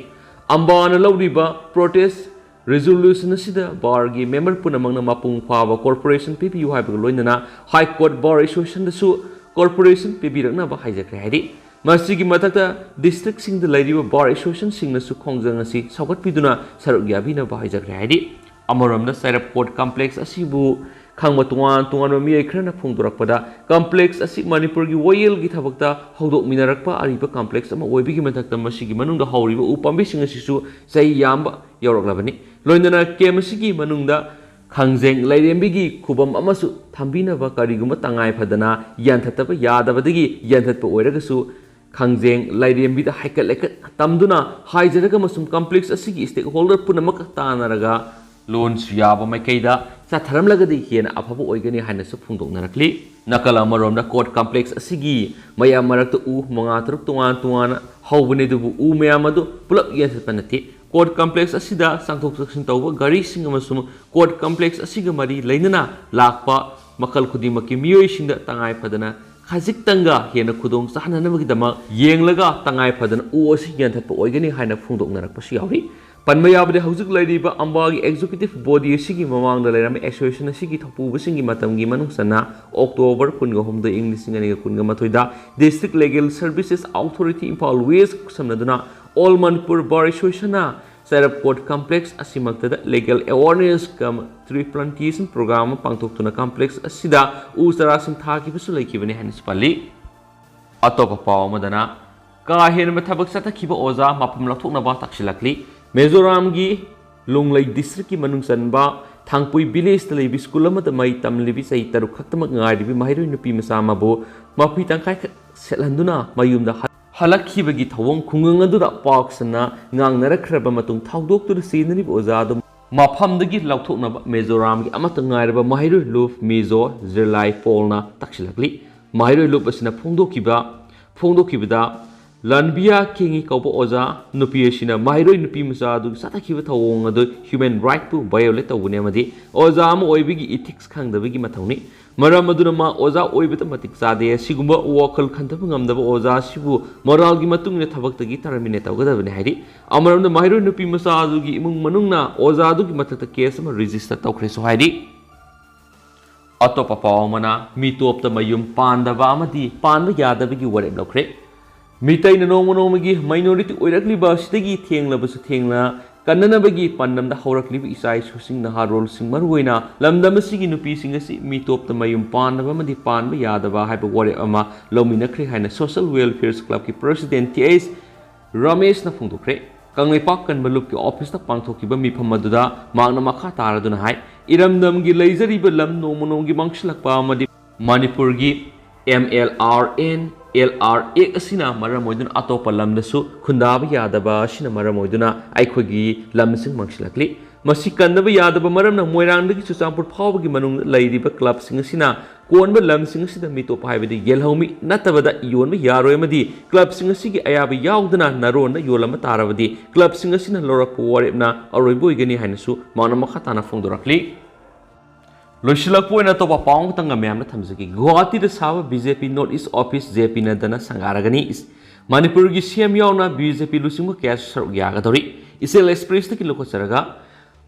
ꯑꯝꯕꯥꯅ ꯂꯧꯔꯤꯕ ꯄ꯭ꯔꯣꯇꯦꯁ ꯔꯤꯖꯣꯂꯨꯁꯟ ꯑꯁꯤꯗ ꯕꯥꯔꯒꯤ ꯃꯦꯝꯕꯔ ꯄꯨꯝꯅꯃꯛꯅ ꯃꯄꯨꯡ ꯐꯥꯕ ꯀꯣꯔꯄꯣꯔꯦꯁꯟ ꯄꯤꯕꯤꯌꯨ ꯍꯥꯏꯕꯒ ꯂꯣꯏꯅꯅ ꯍꯥꯏ ꯀꯣꯔꯠ ꯕꯥꯔ ꯑꯦꯁꯣꯁꯤꯌꯦꯁꯟꯗꯁꯨ ꯀꯣꯔꯄꯣꯔꯦꯁꯟ ꯄꯤꯕꯤꯔꯛꯅꯕ ꯍꯥꯏꯖꯈ꯭ꯔꯦ ꯍꯥꯏꯔꯤ꯫ ꯃꯁꯤꯒꯤ ꯃꯊꯛꯇ ꯗꯤꯁꯇ꯭ꯔꯤꯛꯁꯤꯡꯗ ꯂꯩꯔꯤꯕ ꯕꯥꯔ ꯑꯦꯁꯣꯁꯤꯌꯦꯁꯟꯁꯤꯡꯅꯁꯨ ꯈꯣꯡꯖꯪ ꯑꯁꯤ ꯁꯧꯒꯠꯄꯤꯗꯨꯅ ꯁꯔꯨꯛ ꯌꯥꯕꯤꯅꯕ ꯍꯥꯏꯖꯈ꯭ꯔꯦ ꯍꯥꯏꯔꯤ꯫ ꯑꯃꯔꯣꯝꯗ ꯆꯩꯔꯞ ꯀꯣꯔꯠ ꯀꯝꯄ꯭ꯂꯦꯛꯁ ꯑꯁꯤꯕꯨ ꯈꯪꯕ ꯇꯣꯉꯥꯟ ꯇꯣꯉꯥꯟꯕ ꯃꯤꯑꯣꯏ ꯈꯔꯅ ꯐꯣꯡꯗꯣꯔꯛꯄꯗ, ꯀꯝꯄ꯭ꯂꯦꯛꯁ ꯑꯁꯤ ꯃꯅꯤꯄꯨꯔꯒꯤ ꯋꯥꯌꯦꯜꯒꯤ ꯊꯕꯛꯇ ꯍꯧꯗꯣꯛꯃꯤꯟꯅꯔꯛꯄ ꯑꯔꯤꯕ ꯀꯝꯄ꯭ꯂꯦꯛꯁ ꯑꯃ ꯑꯣꯏꯕꯒꯤ ꯃꯊꯛꯇ ꯃꯁꯤꯒꯤ ꯃꯅꯨꯡꯗ ꯍꯧꯔꯤꯕ ꯎ ꯄꯥꯝꯕꯤꯁꯤꯡ ꯑꯁꯤꯁꯨ ꯆꯍꯤ ꯌꯥꯝꯕ ꯌꯧꯔꯛꯂꯕꯅꯤ꯫ ꯂꯣꯏꯅꯅ ꯀꯦꯝ ꯑꯁꯤꯒꯤ ꯃꯅꯨꯡꯗ ꯈꯥꯡꯖꯦꯡ ꯂꯥꯏꯔꯦꯝꯕꯤꯒꯤ ꯈꯨꯕꯝ ꯑꯃꯁꯨ ꯊꯝꯕꯤꯅꯕ ꯀꯔꯤꯒꯨꯝꯕ ꯇꯉꯥꯏ ꯐꯗꯅ ꯌꯥꯟꯊꯠꯇꯕ ꯌꯥꯗꯕꯗꯒꯤ ꯌꯥꯟꯊꯠꯄ ꯑꯣꯏꯔꯒꯁꯨ, ꯈꯥꯡꯖꯦꯡ ꯂꯥꯏꯔꯦꯝꯕꯤꯗ ꯍꯥꯏꯀꯠ ꯂꯩꯀꯠ ꯇꯝꯗꯨꯅ ꯍꯥꯏꯖꯔꯒ ꯑꯃꯁꯨꯡ ꯀꯝꯄ꯭ꯂꯦꯛꯁ ꯑꯁꯤꯒꯤ ꯁ꯭ꯇꯦꯛ ꯍꯣꯜꯗꯔ ꯄꯨꯝꯅꯃꯛꯀ ꯇꯥꯟꯅꯔꯒ ꯂꯣꯟꯁꯨ ꯌꯥꯕ ꯃꯥꯏꯀꯩꯗ ꯆꯠꯊꯔꯝꯂꯒꯗꯤ ꯍꯦꯟꯅ ꯑꯐꯕ ꯑꯣꯏꯒꯅꯤ ꯍꯥꯏꯅꯁꯨ ꯐꯣꯡꯗꯣꯛꯅꯔꯛꯂꯤ꯫ ꯅꯥꯀꯜ ꯑꯃꯔꯣꯝꯗ ꯀꯣꯔꯠ ꯀꯝꯄ꯭ꯂꯦꯛꯁ ꯑꯁꯤꯒꯤ ꯃꯌꯥꯝ ꯃꯔꯛꯇ ꯎ ꯃꯉꯥ ꯇꯔꯨꯛ ꯇꯣꯉꯥꯟ ꯇꯣꯉꯥꯟꯅ ꯍꯧꯕꯅꯤ, ꯑꯗꯨꯕꯨ ꯎ ꯃꯌꯥꯝ ꯑꯗꯨ ꯄꯨꯂꯞ ꯌꯥꯟꯊꯠꯄ ꯅꯠꯇꯦ꯫ ꯀꯣꯔꯠ ꯀꯝꯄ꯭ꯂꯦꯛꯁ ꯑꯁꯤꯗ ꯆꯪꯊꯣꯛ ꯆꯪꯁꯤꯟ ꯇꯧꯕ ꯒꯥꯔꯤꯁꯤꯡ ꯑꯃꯁꯨꯡ ꯀꯣꯔꯠ ꯀꯝꯄ꯭ꯂꯦꯛꯁ ꯑꯁꯤꯒ ꯃꯔꯤ ꯂꯩꯅꯅ ꯂꯥꯛꯄ ꯃꯈꯜ ꯈꯨꯗꯤꯡꯃꯛꯀꯤ ꯃꯤꯑꯣꯏꯁꯤꯡꯗ ꯇꯉꯥꯏ ꯐꯗꯅ ꯈꯖꯤꯛꯇꯪꯒ ꯍꯦꯟꯅ ꯈꯨꯗꯣꯡ ꯆꯥꯍꯟꯅꯅꯕꯒꯤꯗꯃꯛ ꯌꯦꯡꯂꯒ ꯇꯉꯥꯏ ꯐꯗꯅ ꯎ ꯑꯁꯤ ꯌꯥꯟꯊꯠꯄ ꯑꯣꯏꯒꯅꯤ ꯍꯥꯏꯅ ꯐꯣꯡꯗꯣꯛꯅꯔꯛꯄꯁꯨ ꯌꯥꯎꯔꯤ꯫ ꯄꯟꯕ ꯌꯥꯕꯗꯤ, ꯍꯧꯖꯤꯛ ꯂꯩꯔꯤꯕ ꯑꯝꯕꯥꯒꯤ ꯑꯦꯛꯖꯤꯀ꯭ꯌꯨꯇꯤꯚ ꯕꯣꯗꯤ ꯑꯁꯤꯒꯤ ꯃꯃꯥꯡꯗ ꯂꯩꯔꯝꯕ ꯑꯦꯁꯣꯁꯤꯌꯦꯁꯟ ꯑꯁꯤꯒꯤ ꯊꯧꯄꯨꯕꯁꯤꯡꯒꯤ ꯃꯇꯝꯒꯤ ꯃꯅꯨꯡ ꯆꯟꯅ ꯑꯣꯛꯇꯣꯕꯔ ꯀꯨꯟꯒ ꯍꯨꯝꯗꯣꯏ, ꯏꯪ ꯂꯤꯁꯤꯡ ꯑꯅꯤꯒ ꯀꯨꯟꯒ ꯃꯥꯊꯣꯏꯗ District Legal Services Authority, Imphal West ꯈꯨꯠꯁꯝꯅꯗꯨꯅ All Manipur Bar Associationꯅ ꯆꯩꯔꯞ ꯀꯣꯔꯠ ꯀꯝꯄ꯭ꯂꯦꯛꯁ ꯑꯁꯤꯃꯛꯇꯗ legal awareness cum tree plantation programme ꯑꯃ ꯄꯥꯡꯊꯣꯛꯇꯨꯅ ꯀꯝꯄ꯭ꯂꯦꯛꯁ ꯑꯁꯤꯗ ꯎ ꯆꯥꯔꯥꯁꯤꯡ ꯊꯥꯈꯤꯕꯁꯨ ꯂꯩꯈꯤꯕꯅꯤ ꯍꯥꯏꯅꯁꯨ ꯄꯜꯂꯤ꯫ ꯑꯇꯣꯞꯄ ꯄꯥꯎ ꯑꯃꯗꯅ, ꯀꯥ ꯍꯦꯟꯕ ꯊꯕꯛ ꯆꯠꯊꯈꯤꯕ ꯑꯣꯖꯥ ꯃꯐꯝ ꯂꯧꯊꯣꯛꯅꯕ ꯇꯛꯁꯤꯜꯂꯛꯂꯤ꯫ ꯃꯤꯖꯣꯔꯥꯝꯒꯤ ꯂꯣꯡꯂꯩ ꯗꯤꯁꯇ꯭ꯔꯤꯛꯀꯤ ꯃꯅꯨꯡ ꯆꯟꯕ ꯊꯥꯡꯄꯨꯏ ꯚꯤꯂꯦꯖꯇ ꯂꯩꯕ ꯁ꯭ꯀꯨꯜ ꯑꯃꯗ ꯃꯍꯩ ꯇꯝꯂꯤꯕꯤ ꯆꯍꯤ ꯇꯔꯨꯛ ꯈꯛꯇꯃꯛ ꯉꯥꯏꯔꯤꯕꯤ ꯃꯍꯩꯔꯣꯏ ꯅꯨꯄꯤ ꯃꯆꯥ ꯑꯃꯕꯨ ꯃꯐꯤ ꯇꯪꯈꯥꯏꯈꯛ ꯁꯦꯠꯍꯟꯗꯨꯅ ꯃꯌꯨꯝꯗ ꯍꯜꯂꯛꯈꯤꯕꯒꯤ ꯊꯧꯑꯣꯡ ꯈꯨꯡꯒꯪ ꯑꯗꯨꯗ ꯄꯥꯛ ꯁꯟꯅ ꯉꯥꯡꯅꯔꯛꯈ꯭ꯔꯕ ꯃꯇꯨꯡ, ꯊꯧꯗꯣꯛꯇꯨꯗ ꯆꯦꯟꯅꯔꯤꯕ ꯑꯣꯖꯥ ꯑꯗꯨ ꯃꯐꯝꯗꯒꯤ ꯂꯧꯊꯣꯛꯅꯕ ꯃꯤꯖꯣꯔꯥꯝꯒꯤ ꯑꯃꯠꯇ ꯉꯥꯏꯔꯕ ꯃꯍꯩꯔꯣꯏ ꯂꯨꯞ ꯃꯤꯖꯣ ꯖꯤꯔꯂꯥꯏ ꯄꯣꯜꯅ ꯇꯛꯁꯤꯜꯂꯛꯂꯤ꯫ ꯃꯍꯩꯔꯣꯏ ꯂꯨꯞ ꯑꯁꯤꯅ ꯐꯣꯡꯗꯣꯛꯈꯤꯕ, ꯐꯣꯡꯗꯣꯛꯈꯤꯕꯗ, ꯂꯥꯟꯕꯤꯌꯥ ꯀꯦꯡꯉꯤ ꯀꯧꯕ ꯑꯣꯖꯥ ꯅꯨꯄꯤ ꯑꯁꯤꯅ ꯃꯍꯩꯔꯣꯏ ꯅꯨꯄꯤ ꯃꯆꯥ ꯑꯗꯨꯒꯤ ꯆꯠꯊꯈꯤꯕ ꯊꯧꯑꯣꯡ ꯑꯗꯨ ꯍ꯭ꯌꯨꯃꯦꯟ ꯔꯥꯏꯠꯄꯨ ꯚꯥꯏꯑꯣꯂꯦꯠ ꯇꯧꯕꯅꯤ ꯑꯃꯗꯤ ꯑꯣꯖꯥ ꯑꯃ ꯑꯣꯏꯕꯒꯤ ꯏꯊꯤꯛꯁ ꯈꯪꯗꯕꯒꯤ ꯃꯊꯧꯅꯤ꯫ ꯃꯔꯝ ꯑꯗꯨꯅ ꯃꯥ ꯑꯣꯖꯥ ꯑꯣꯏꯕꯗ ꯃꯇꯤꯛ ꯆꯥꯗꯦ꯫ ꯑꯁꯤꯒꯨꯝꯕ ꯋꯥꯈꯜ ꯈꯟꯊꯕ ꯉꯝꯗꯕ ꯑꯣꯖꯥ ꯑꯁꯤꯕꯨ ꯃꯣꯔꯥꯜꯒꯤ ꯃꯇꯨꯡ ꯏꯟꯅ ꯊꯕꯛꯇꯒꯤ ꯇꯔꯃꯤꯅꯦꯠ ꯇꯧꯒꯗꯕꯅꯤ ꯍꯥꯏꯔꯤ꯫ ꯑꯃꯔꯣꯝꯗ, ꯃꯍꯩꯔꯣꯏ ꯅꯨꯄꯤ ꯃꯆꯥ ꯑꯗꯨꯒꯤ ꯏꯃꯨꯡ ꯃꯅꯨꯡꯅ ꯑꯣꯖꯥ ꯑꯗꯨꯒꯤ ꯃꯊꯛꯇ ꯀꯦꯁ ꯑꯃ ꯔꯦꯖꯤꯁꯇꯔ ꯇꯧꯈ꯭ꯔꯦꯁꯨ ꯍꯥꯏꯔꯤ꯫ ꯑꯇꯣꯞꯄ ꯄꯥꯎ ꯑꯃꯅ, ꯃꯤꯇꯣꯞꯇ ꯃꯌꯨꯝ ꯄꯥꯟꯗꯕ ꯑꯃꯗꯤ ꯄꯥꯟꯕ ꯌꯥꯗꯕꯒꯤ ꯋꯥꯔꯦꯞ ꯂꯧꯈ꯭ꯔꯦ꯫ ꯃꯤꯇꯩꯅ ꯅꯣꯡꯃ ꯅꯣꯡꯃꯒꯤ ꯃꯥꯏꯅꯣꯔꯤꯇꯤ ꯑꯣꯏꯔꯛꯂꯤꯕ ꯑꯁꯤꯗꯒꯤ ꯊꯦꯡꯂꯕꯁꯨ ꯊꯦꯡꯅ ꯀꯟꯅꯅꯕꯒꯤ ꯄꯥꯟꯗꯝꯗ ꯍꯧꯔꯛꯂꯤꯕ ꯏꯆꯥ ꯏꯁꯨꯁꯤꯡ, ꯅꯍꯥꯔꯣꯜꯁꯤꯡ, ꯃꯔꯨꯑꯣꯏꯅ ꯂꯝꯗꯝ ꯑꯁꯤꯒꯤ ꯅꯨꯄꯤꯁꯤꯡ ꯑꯁꯤ ꯃꯤꯇꯣꯞꯇ ꯃꯌꯨꯝ ꯄꯥꯟꯗꯕ ꯑꯃꯗꯤ ꯄꯥꯟꯕ ꯌꯥꯗꯕ ꯍꯥꯏꯕ ꯋꯥꯔꯦꯞ ꯑꯃ ꯂꯧꯃꯤꯟꯅꯈ꯭ꯔꯦ ꯍꯥꯏꯅ ꯁꯣꯁꯤꯌꯦꯜ ꯋꯦꯜꯐꯤꯌꯔꯁ ꯀ꯭ꯂꯕꯀꯤ ꯄ꯭ꯔꯦꯁꯤꯗꯦꯟꯠ ꯇꯤ ꯑꯩꯆ ꯔꯃꯦꯁꯅ ꯐꯣꯡꯗꯣꯛꯈ꯭ꯔꯦ꯫ ꯀꯪꯂꯩꯄꯥꯛ ꯀꯟꯕ ꯂꯨꯞꯀꯤ ꯑꯣꯐꯤꯁꯇ ꯄꯥꯡꯊꯣꯛꯈꯤꯕ ꯃꯤꯐꯝ ꯑꯗꯨꯗ ꯃꯍꯥꯛꯅ ꯃꯈꯥ ꯇꯥꯔꯗꯨꯅ ꯍꯥꯏ, ꯏꯔꯝꯗꯝꯒꯤ ꯂꯩꯖꯔꯤꯕ ꯂꯝ ꯅꯣꯡꯃ ꯅꯣꯡꯃꯒꯤ ꯃꯥꯡꯁꯤꯜꯂꯛꯄ ꯑꯃꯗꯤ ꯃꯅꯤꯄꯨꯔꯒꯤ M L R N, L R Act ꯑꯁꯤꯅ ꯃꯔꯝ ꯑꯣꯏꯗꯨꯅ ꯑꯇꯣꯞꯄ ꯂꯝꯗꯁꯨ ꯈꯨꯟꯗꯥꯕ ꯌꯥꯗꯕ ꯑꯁꯤꯅ ꯃꯔꯝ ꯑꯣꯏꯗꯨꯅ ꯑꯩꯈꯣꯏꯒꯤ ꯂꯝꯁꯤꯡ ꯃꯥꯡꯁꯤꯜꯂꯛꯂꯤ꯫ ꯃꯁꯤ ꯀꯟꯗꯕ ꯌꯥꯗꯕ ꯃꯔꯝꯅ ꯃꯣꯏꯔꯥꯡꯗꯒꯤ ꯆꯨꯔꯆꯥꯟꯄꯨꯔ ꯐꯥꯎꯕꯒꯤ ꯃꯅꯨꯡꯗ ꯂꯩꯔꯤꯕ ꯀ꯭ꯂꯕꯁꯤꯡ ꯑꯁꯤꯅ ꯀꯣꯟꯕ ꯂꯝꯁꯤꯡ ꯑꯁꯤꯗ ꯃꯤꯇꯣꯞ ꯍꯥꯏꯕꯗꯤ ꯌꯦꯜꯍꯧꯃꯤ ꯅꯠꯇꯕꯗ ꯌꯣꯟꯕ ꯌꯥꯔꯣꯏ ꯑꯃꯗꯤ ꯀ꯭ꯂꯕꯁꯤꯡ ꯑꯁꯤꯒꯤ ꯑꯌꯥꯕ ꯌꯥꯎꯗꯅ ꯅꯔꯣꯟꯗ ꯌꯣꯜꯂꯝꯕ ꯇꯥꯔꯕꯗꯤ ꯀ꯭ꯂꯕꯁꯤꯡ ꯑꯁꯤꯅ ꯂꯧꯔꯛꯄ ꯋꯥꯔꯦꯞꯅ ꯑꯔꯣꯏꯕ ꯑꯣꯏꯒꯅꯤ ꯍꯥꯏꯅꯁꯨ ꯃꯍꯥꯛꯅ ꯃꯈꯥ ꯇꯥꯅ ꯐꯣꯡꯗꯣꯔꯛꯂꯤ꯫ ꯂꯣꯏꯁꯤꯜꯂꯛꯄ ꯑꯣꯏꯅ ꯑꯇꯣꯞꯄ ꯄꯥꯎ ꯑꯃꯈꯛꯇꯪꯒ ꯃꯌꯥꯝꯅ ꯊꯝꯖꯒꯦ꯫ ꯒꯨꯋꯥꯍꯥꯇꯤꯗ ꯁꯥꯕ B J P North East Office J P Naddana ꯁꯪꯒꯥꯔꯒꯅꯤ꯫ ꯏꯁ-, ꯃꯅꯤꯄꯨꯔꯒꯤ C M ꯌꯥꯎꯅ B J P ꯂꯨꯆꯤꯡꯕ ꯀꯌꯥꯁꯨ ꯁꯔꯨꯛ ꯌꯥꯒꯗꯧꯔꯤ꯫ ꯏꯆꯦꯜ ꯑꯦꯛꯁꯄ꯭ꯔꯦꯁꯇꯒꯤ ꯂꯧꯈꯠꯆꯔꯒ,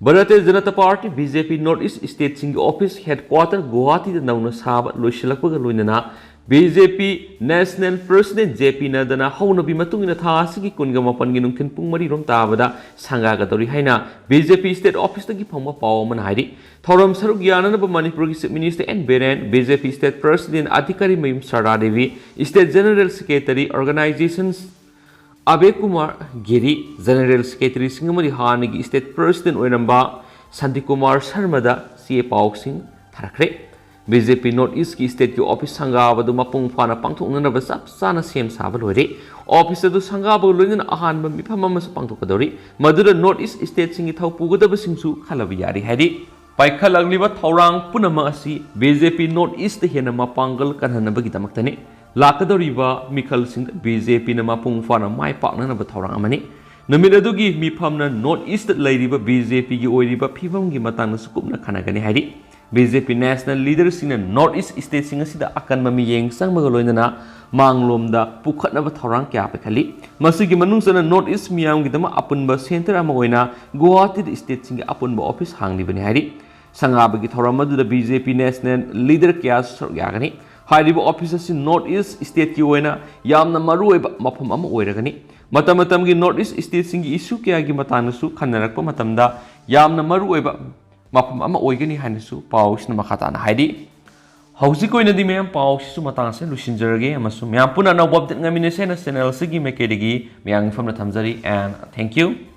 Bharatiya Janata party, B J P, North East ꯁ꯭ꯇꯦꯠꯁꯤꯡꯒꯤ ꯑꯣꯐꯤꯁ ꯍꯦꯗꯀ꯭ꯋꯥꯇꯔ ꯒꯨꯋꯥꯍꯥꯇꯤꯗ ꯅꯧꯅ ꯁꯥꯕ ꯂꯣꯏꯁꯤꯜꯂꯛꯄꯒ ꯂꯣꯏꯅꯅ B J P National President J P Naddana ꯍꯧꯅꯕꯤ ꯃꯇꯨꯡ ꯏꯟꯅ ꯊꯥ ꯑꯁꯤꯒꯤ ꯀꯨꯟꯒ ꯃꯥꯄꯟꯒꯤ ꯅꯨꯡꯊꯤꯜ ꯄꯨꯡ ꯃꯔꯤ ꯔꯣꯝ ꯇꯥꯕꯗ ꯁꯪꯒꯥꯒꯗꯧꯔꯤ ꯍꯥꯏꯅ B J P ꯁ꯭ꯇꯦꯠ ꯑꯣꯐꯤꯁꯇꯒꯤ ꯐꯪꯕ ꯄꯥꯎ ꯑꯃꯅ ꯍꯥꯏꯔꯤ꯫ ꯊꯧꯔꯝ ꯁꯔꯨꯛ ꯌꯥꯅꯅꯕ ꯃꯅꯤꯄꯨꯔꯒꯤ Chief Minister N Biren, B J P State President ꯑꯙꯤꯀꯥꯔꯤ ꯃꯌꯨꯝ ꯁꯔꯗꯥ Devi, State General Secretary Organizations ꯑꯕꯦ ꯀꯨꯃꯥꯔ ꯒꯤꯔꯤ, General Secretaryꯁꯤꯡ ꯑꯃꯗꯤ ꯍꯥꯟꯅꯒꯤ State President ꯑꯣꯏꯔꯝꯕ ꯁꯥꯟꯇꯤ ꯀꯨꯃꯥꯔ ꯁꯔꯃꯗ ꯆꯦ ꯄꯥꯎꯁꯤꯡ ꯊꯥꯔꯛꯈ꯭ꯔꯦ꯫ B J P North Eastꯀꯤ ꯁ꯭ꯇꯦꯠꯀꯤ ꯑꯣꯐꯤꯁ ꯁꯪꯒꯥꯕꯗꯨ ꯃꯄꯨꯡ ꯐꯥꯅ ꯄꯥꯡꯊꯣꯛꯅꯅꯕ ꯆꯞ ꯆꯥꯅ ꯁꯦꯝ ꯁꯥꯕ ꯂꯣꯏꯔꯦ꯫ ꯑꯣꯐꯤꯁ ꯑꯗꯨ ꯁꯪꯒꯥꯕꯒ ꯂꯣꯏꯅꯅ ꯑꯍꯥꯟꯕ ꯃꯤꯐꯝ ꯑꯃꯁꯨ ꯄꯥꯡꯊꯣꯛꯀꯗꯧꯔꯤ, ꯃꯗꯨꯗ North East ꯁ꯭ꯇꯦꯠꯁꯤꯡꯒꯤ ꯊꯧ ꯄꯨꯒꯗꯕꯁꯤꯡꯁꯨ ꯈꯜꯂꯕ ꯌꯥꯔꯤ ꯍꯥꯏꯔꯤ꯫ ꯄꯥꯏꯈꯠꯂꯛꯂꯤꯕ ꯊꯧꯔꯥꯡ ꯄꯨꯝꯅꯃꯛ ꯑꯁꯤ B J P North Eastꯇ ꯍꯦꯟꯅ ꯃꯄꯥꯡꯒꯜ ꯀꯟꯍꯟꯅꯕꯒꯤꯗꯃꯛꯇꯅꯤ꯫ ꯂꯥꯛꯀꯗꯧꯔꯤꯕ ꯃꯤꯈꯜꯁꯤꯡꯗ B J Pꯅ ꯃꯄꯨꯡ ꯐꯥꯅ ꯃꯥꯏ ꯄꯥꯛꯅꯅꯕ ꯊꯧꯔꯥꯡ ꯑꯃꯅꯤ꯫ ꯅꯨꯃꯤꯠ ꯑꯗꯨꯒꯤ ꯃꯤꯐꯝꯅ North Eastꯇ ꯂꯩꯔꯤꯕ B J Pꯒꯤ ꯑꯣꯏꯔꯤꯕ ꯐꯤꯕꯝꯒꯤ ꯃꯇꯥꯡꯗꯁꯨ ꯀꯨꯞꯅ ꯈꯟꯅꯒꯅꯤ ꯍꯥꯏꯔꯤ꯫ B J P National Leaderꯁꯤꯡꯅ North East ꯁ꯭ꯇꯦꯠꯁꯤꯡ ꯑꯁꯤꯗ ꯑꯀꯟꯕ ꯃꯤꯠꯌꯦꯡ ꯆꯪꯕꯒ ꯂꯣꯏꯅꯅ ꯃꯥꯡꯂꯣꯝꯗ ꯄꯨꯈꯠꯅꯕ ꯊꯧꯔꯥꯡ ꯀꯌꯥ ꯄꯥꯏꯈꯠꯂꯤ꯫ ꯃꯁꯤꯒꯤ ꯃꯅꯨꯡ ꯆꯟꯅ North East ꯃꯤꯌꯥꯝꯒꯤꯗꯃꯛ ꯑꯄꯨꯟꯕ centre ꯑꯃ ꯑꯣꯏꯅ ꯒꯨꯋꯥꯍꯥꯇꯤꯗ ꯁ꯭ꯇꯦꯠꯁꯤꯡꯒꯤ ꯑꯄꯨꯟꯕ ꯑꯣꯐꯤꯁ ꯍꯥꯡꯂꯤꯕꯅꯤ ꯍꯥꯏꯔꯤ꯫ ꯁꯪꯒꯥꯕꯒꯤ ꯊꯧꯔꯝ ꯑꯗꯨꯗ B J P National Leader ꯀꯌꯥꯁꯨ ꯁꯔꯨꯛ ꯌꯥꯒꯅꯤ꯫ ꯍꯥꯏꯔꯤꯕ ꯑꯣꯐꯤꯁ ꯑꯁꯤ North East ꯁ꯭ꯇꯦꯠꯀꯤ ꯑꯣꯏꯅ ꯌꯥꯝꯅ ꯃꯔꯨꯑꯣꯏꯕ ꯃꯐꯝ ꯑꯃ ꯑꯣꯏꯔꯒꯅꯤ꯫ ꯃꯇꯝ ꯃꯇꯝꯒꯤ North East ꯁ꯭ꯇꯦꯠꯁꯤꯡꯒꯤ issue ꯀꯌꯥꯒꯤ ꯃꯇꯥꯡꯗꯁꯨ ꯈꯟꯅꯔꯛꯄ ꯃꯇꯝꯗ ꯌꯥꯝꯅ ꯃꯔꯨꯑꯣꯏꯕ ꯃꯐꯝ ꯑꯃ ꯑꯣꯏꯒꯅꯤ ꯍꯥꯏꯅꯁꯨ ꯄꯥꯎꯁꯤꯅ ꯃꯈꯥ ꯇꯥꯅ ꯍꯥꯏꯔꯤ꯫ ꯍꯧꯖꯤꯛ ꯑꯣꯏꯅꯗꯤ ꯃꯌꯥꯝ ꯄꯥꯎꯁꯤꯁꯨ ꯃꯇꯥꯡꯁꯦ ꯂꯣꯏꯁꯤꯟꯖꯔꯒꯦ, ꯑꯃꯁꯨꯡ ꯃꯌꯥꯝ ꯄꯨꯟꯅ ꯑꯅꯧꯕ ꯑꯞꯗꯦꯠ ꯉꯥꯏꯃꯤꯟꯅꯁꯦ ꯍꯥꯏꯅ ꯆꯦꯅꯦꯜ ꯑꯁꯤꯒꯤ ꯃꯥꯏꯀꯩꯗꯒꯤ ꯃꯌꯥꯝꯒꯤ ꯃꯐꯝꯗ ꯊꯝꯖꯔꯤ, and thank you.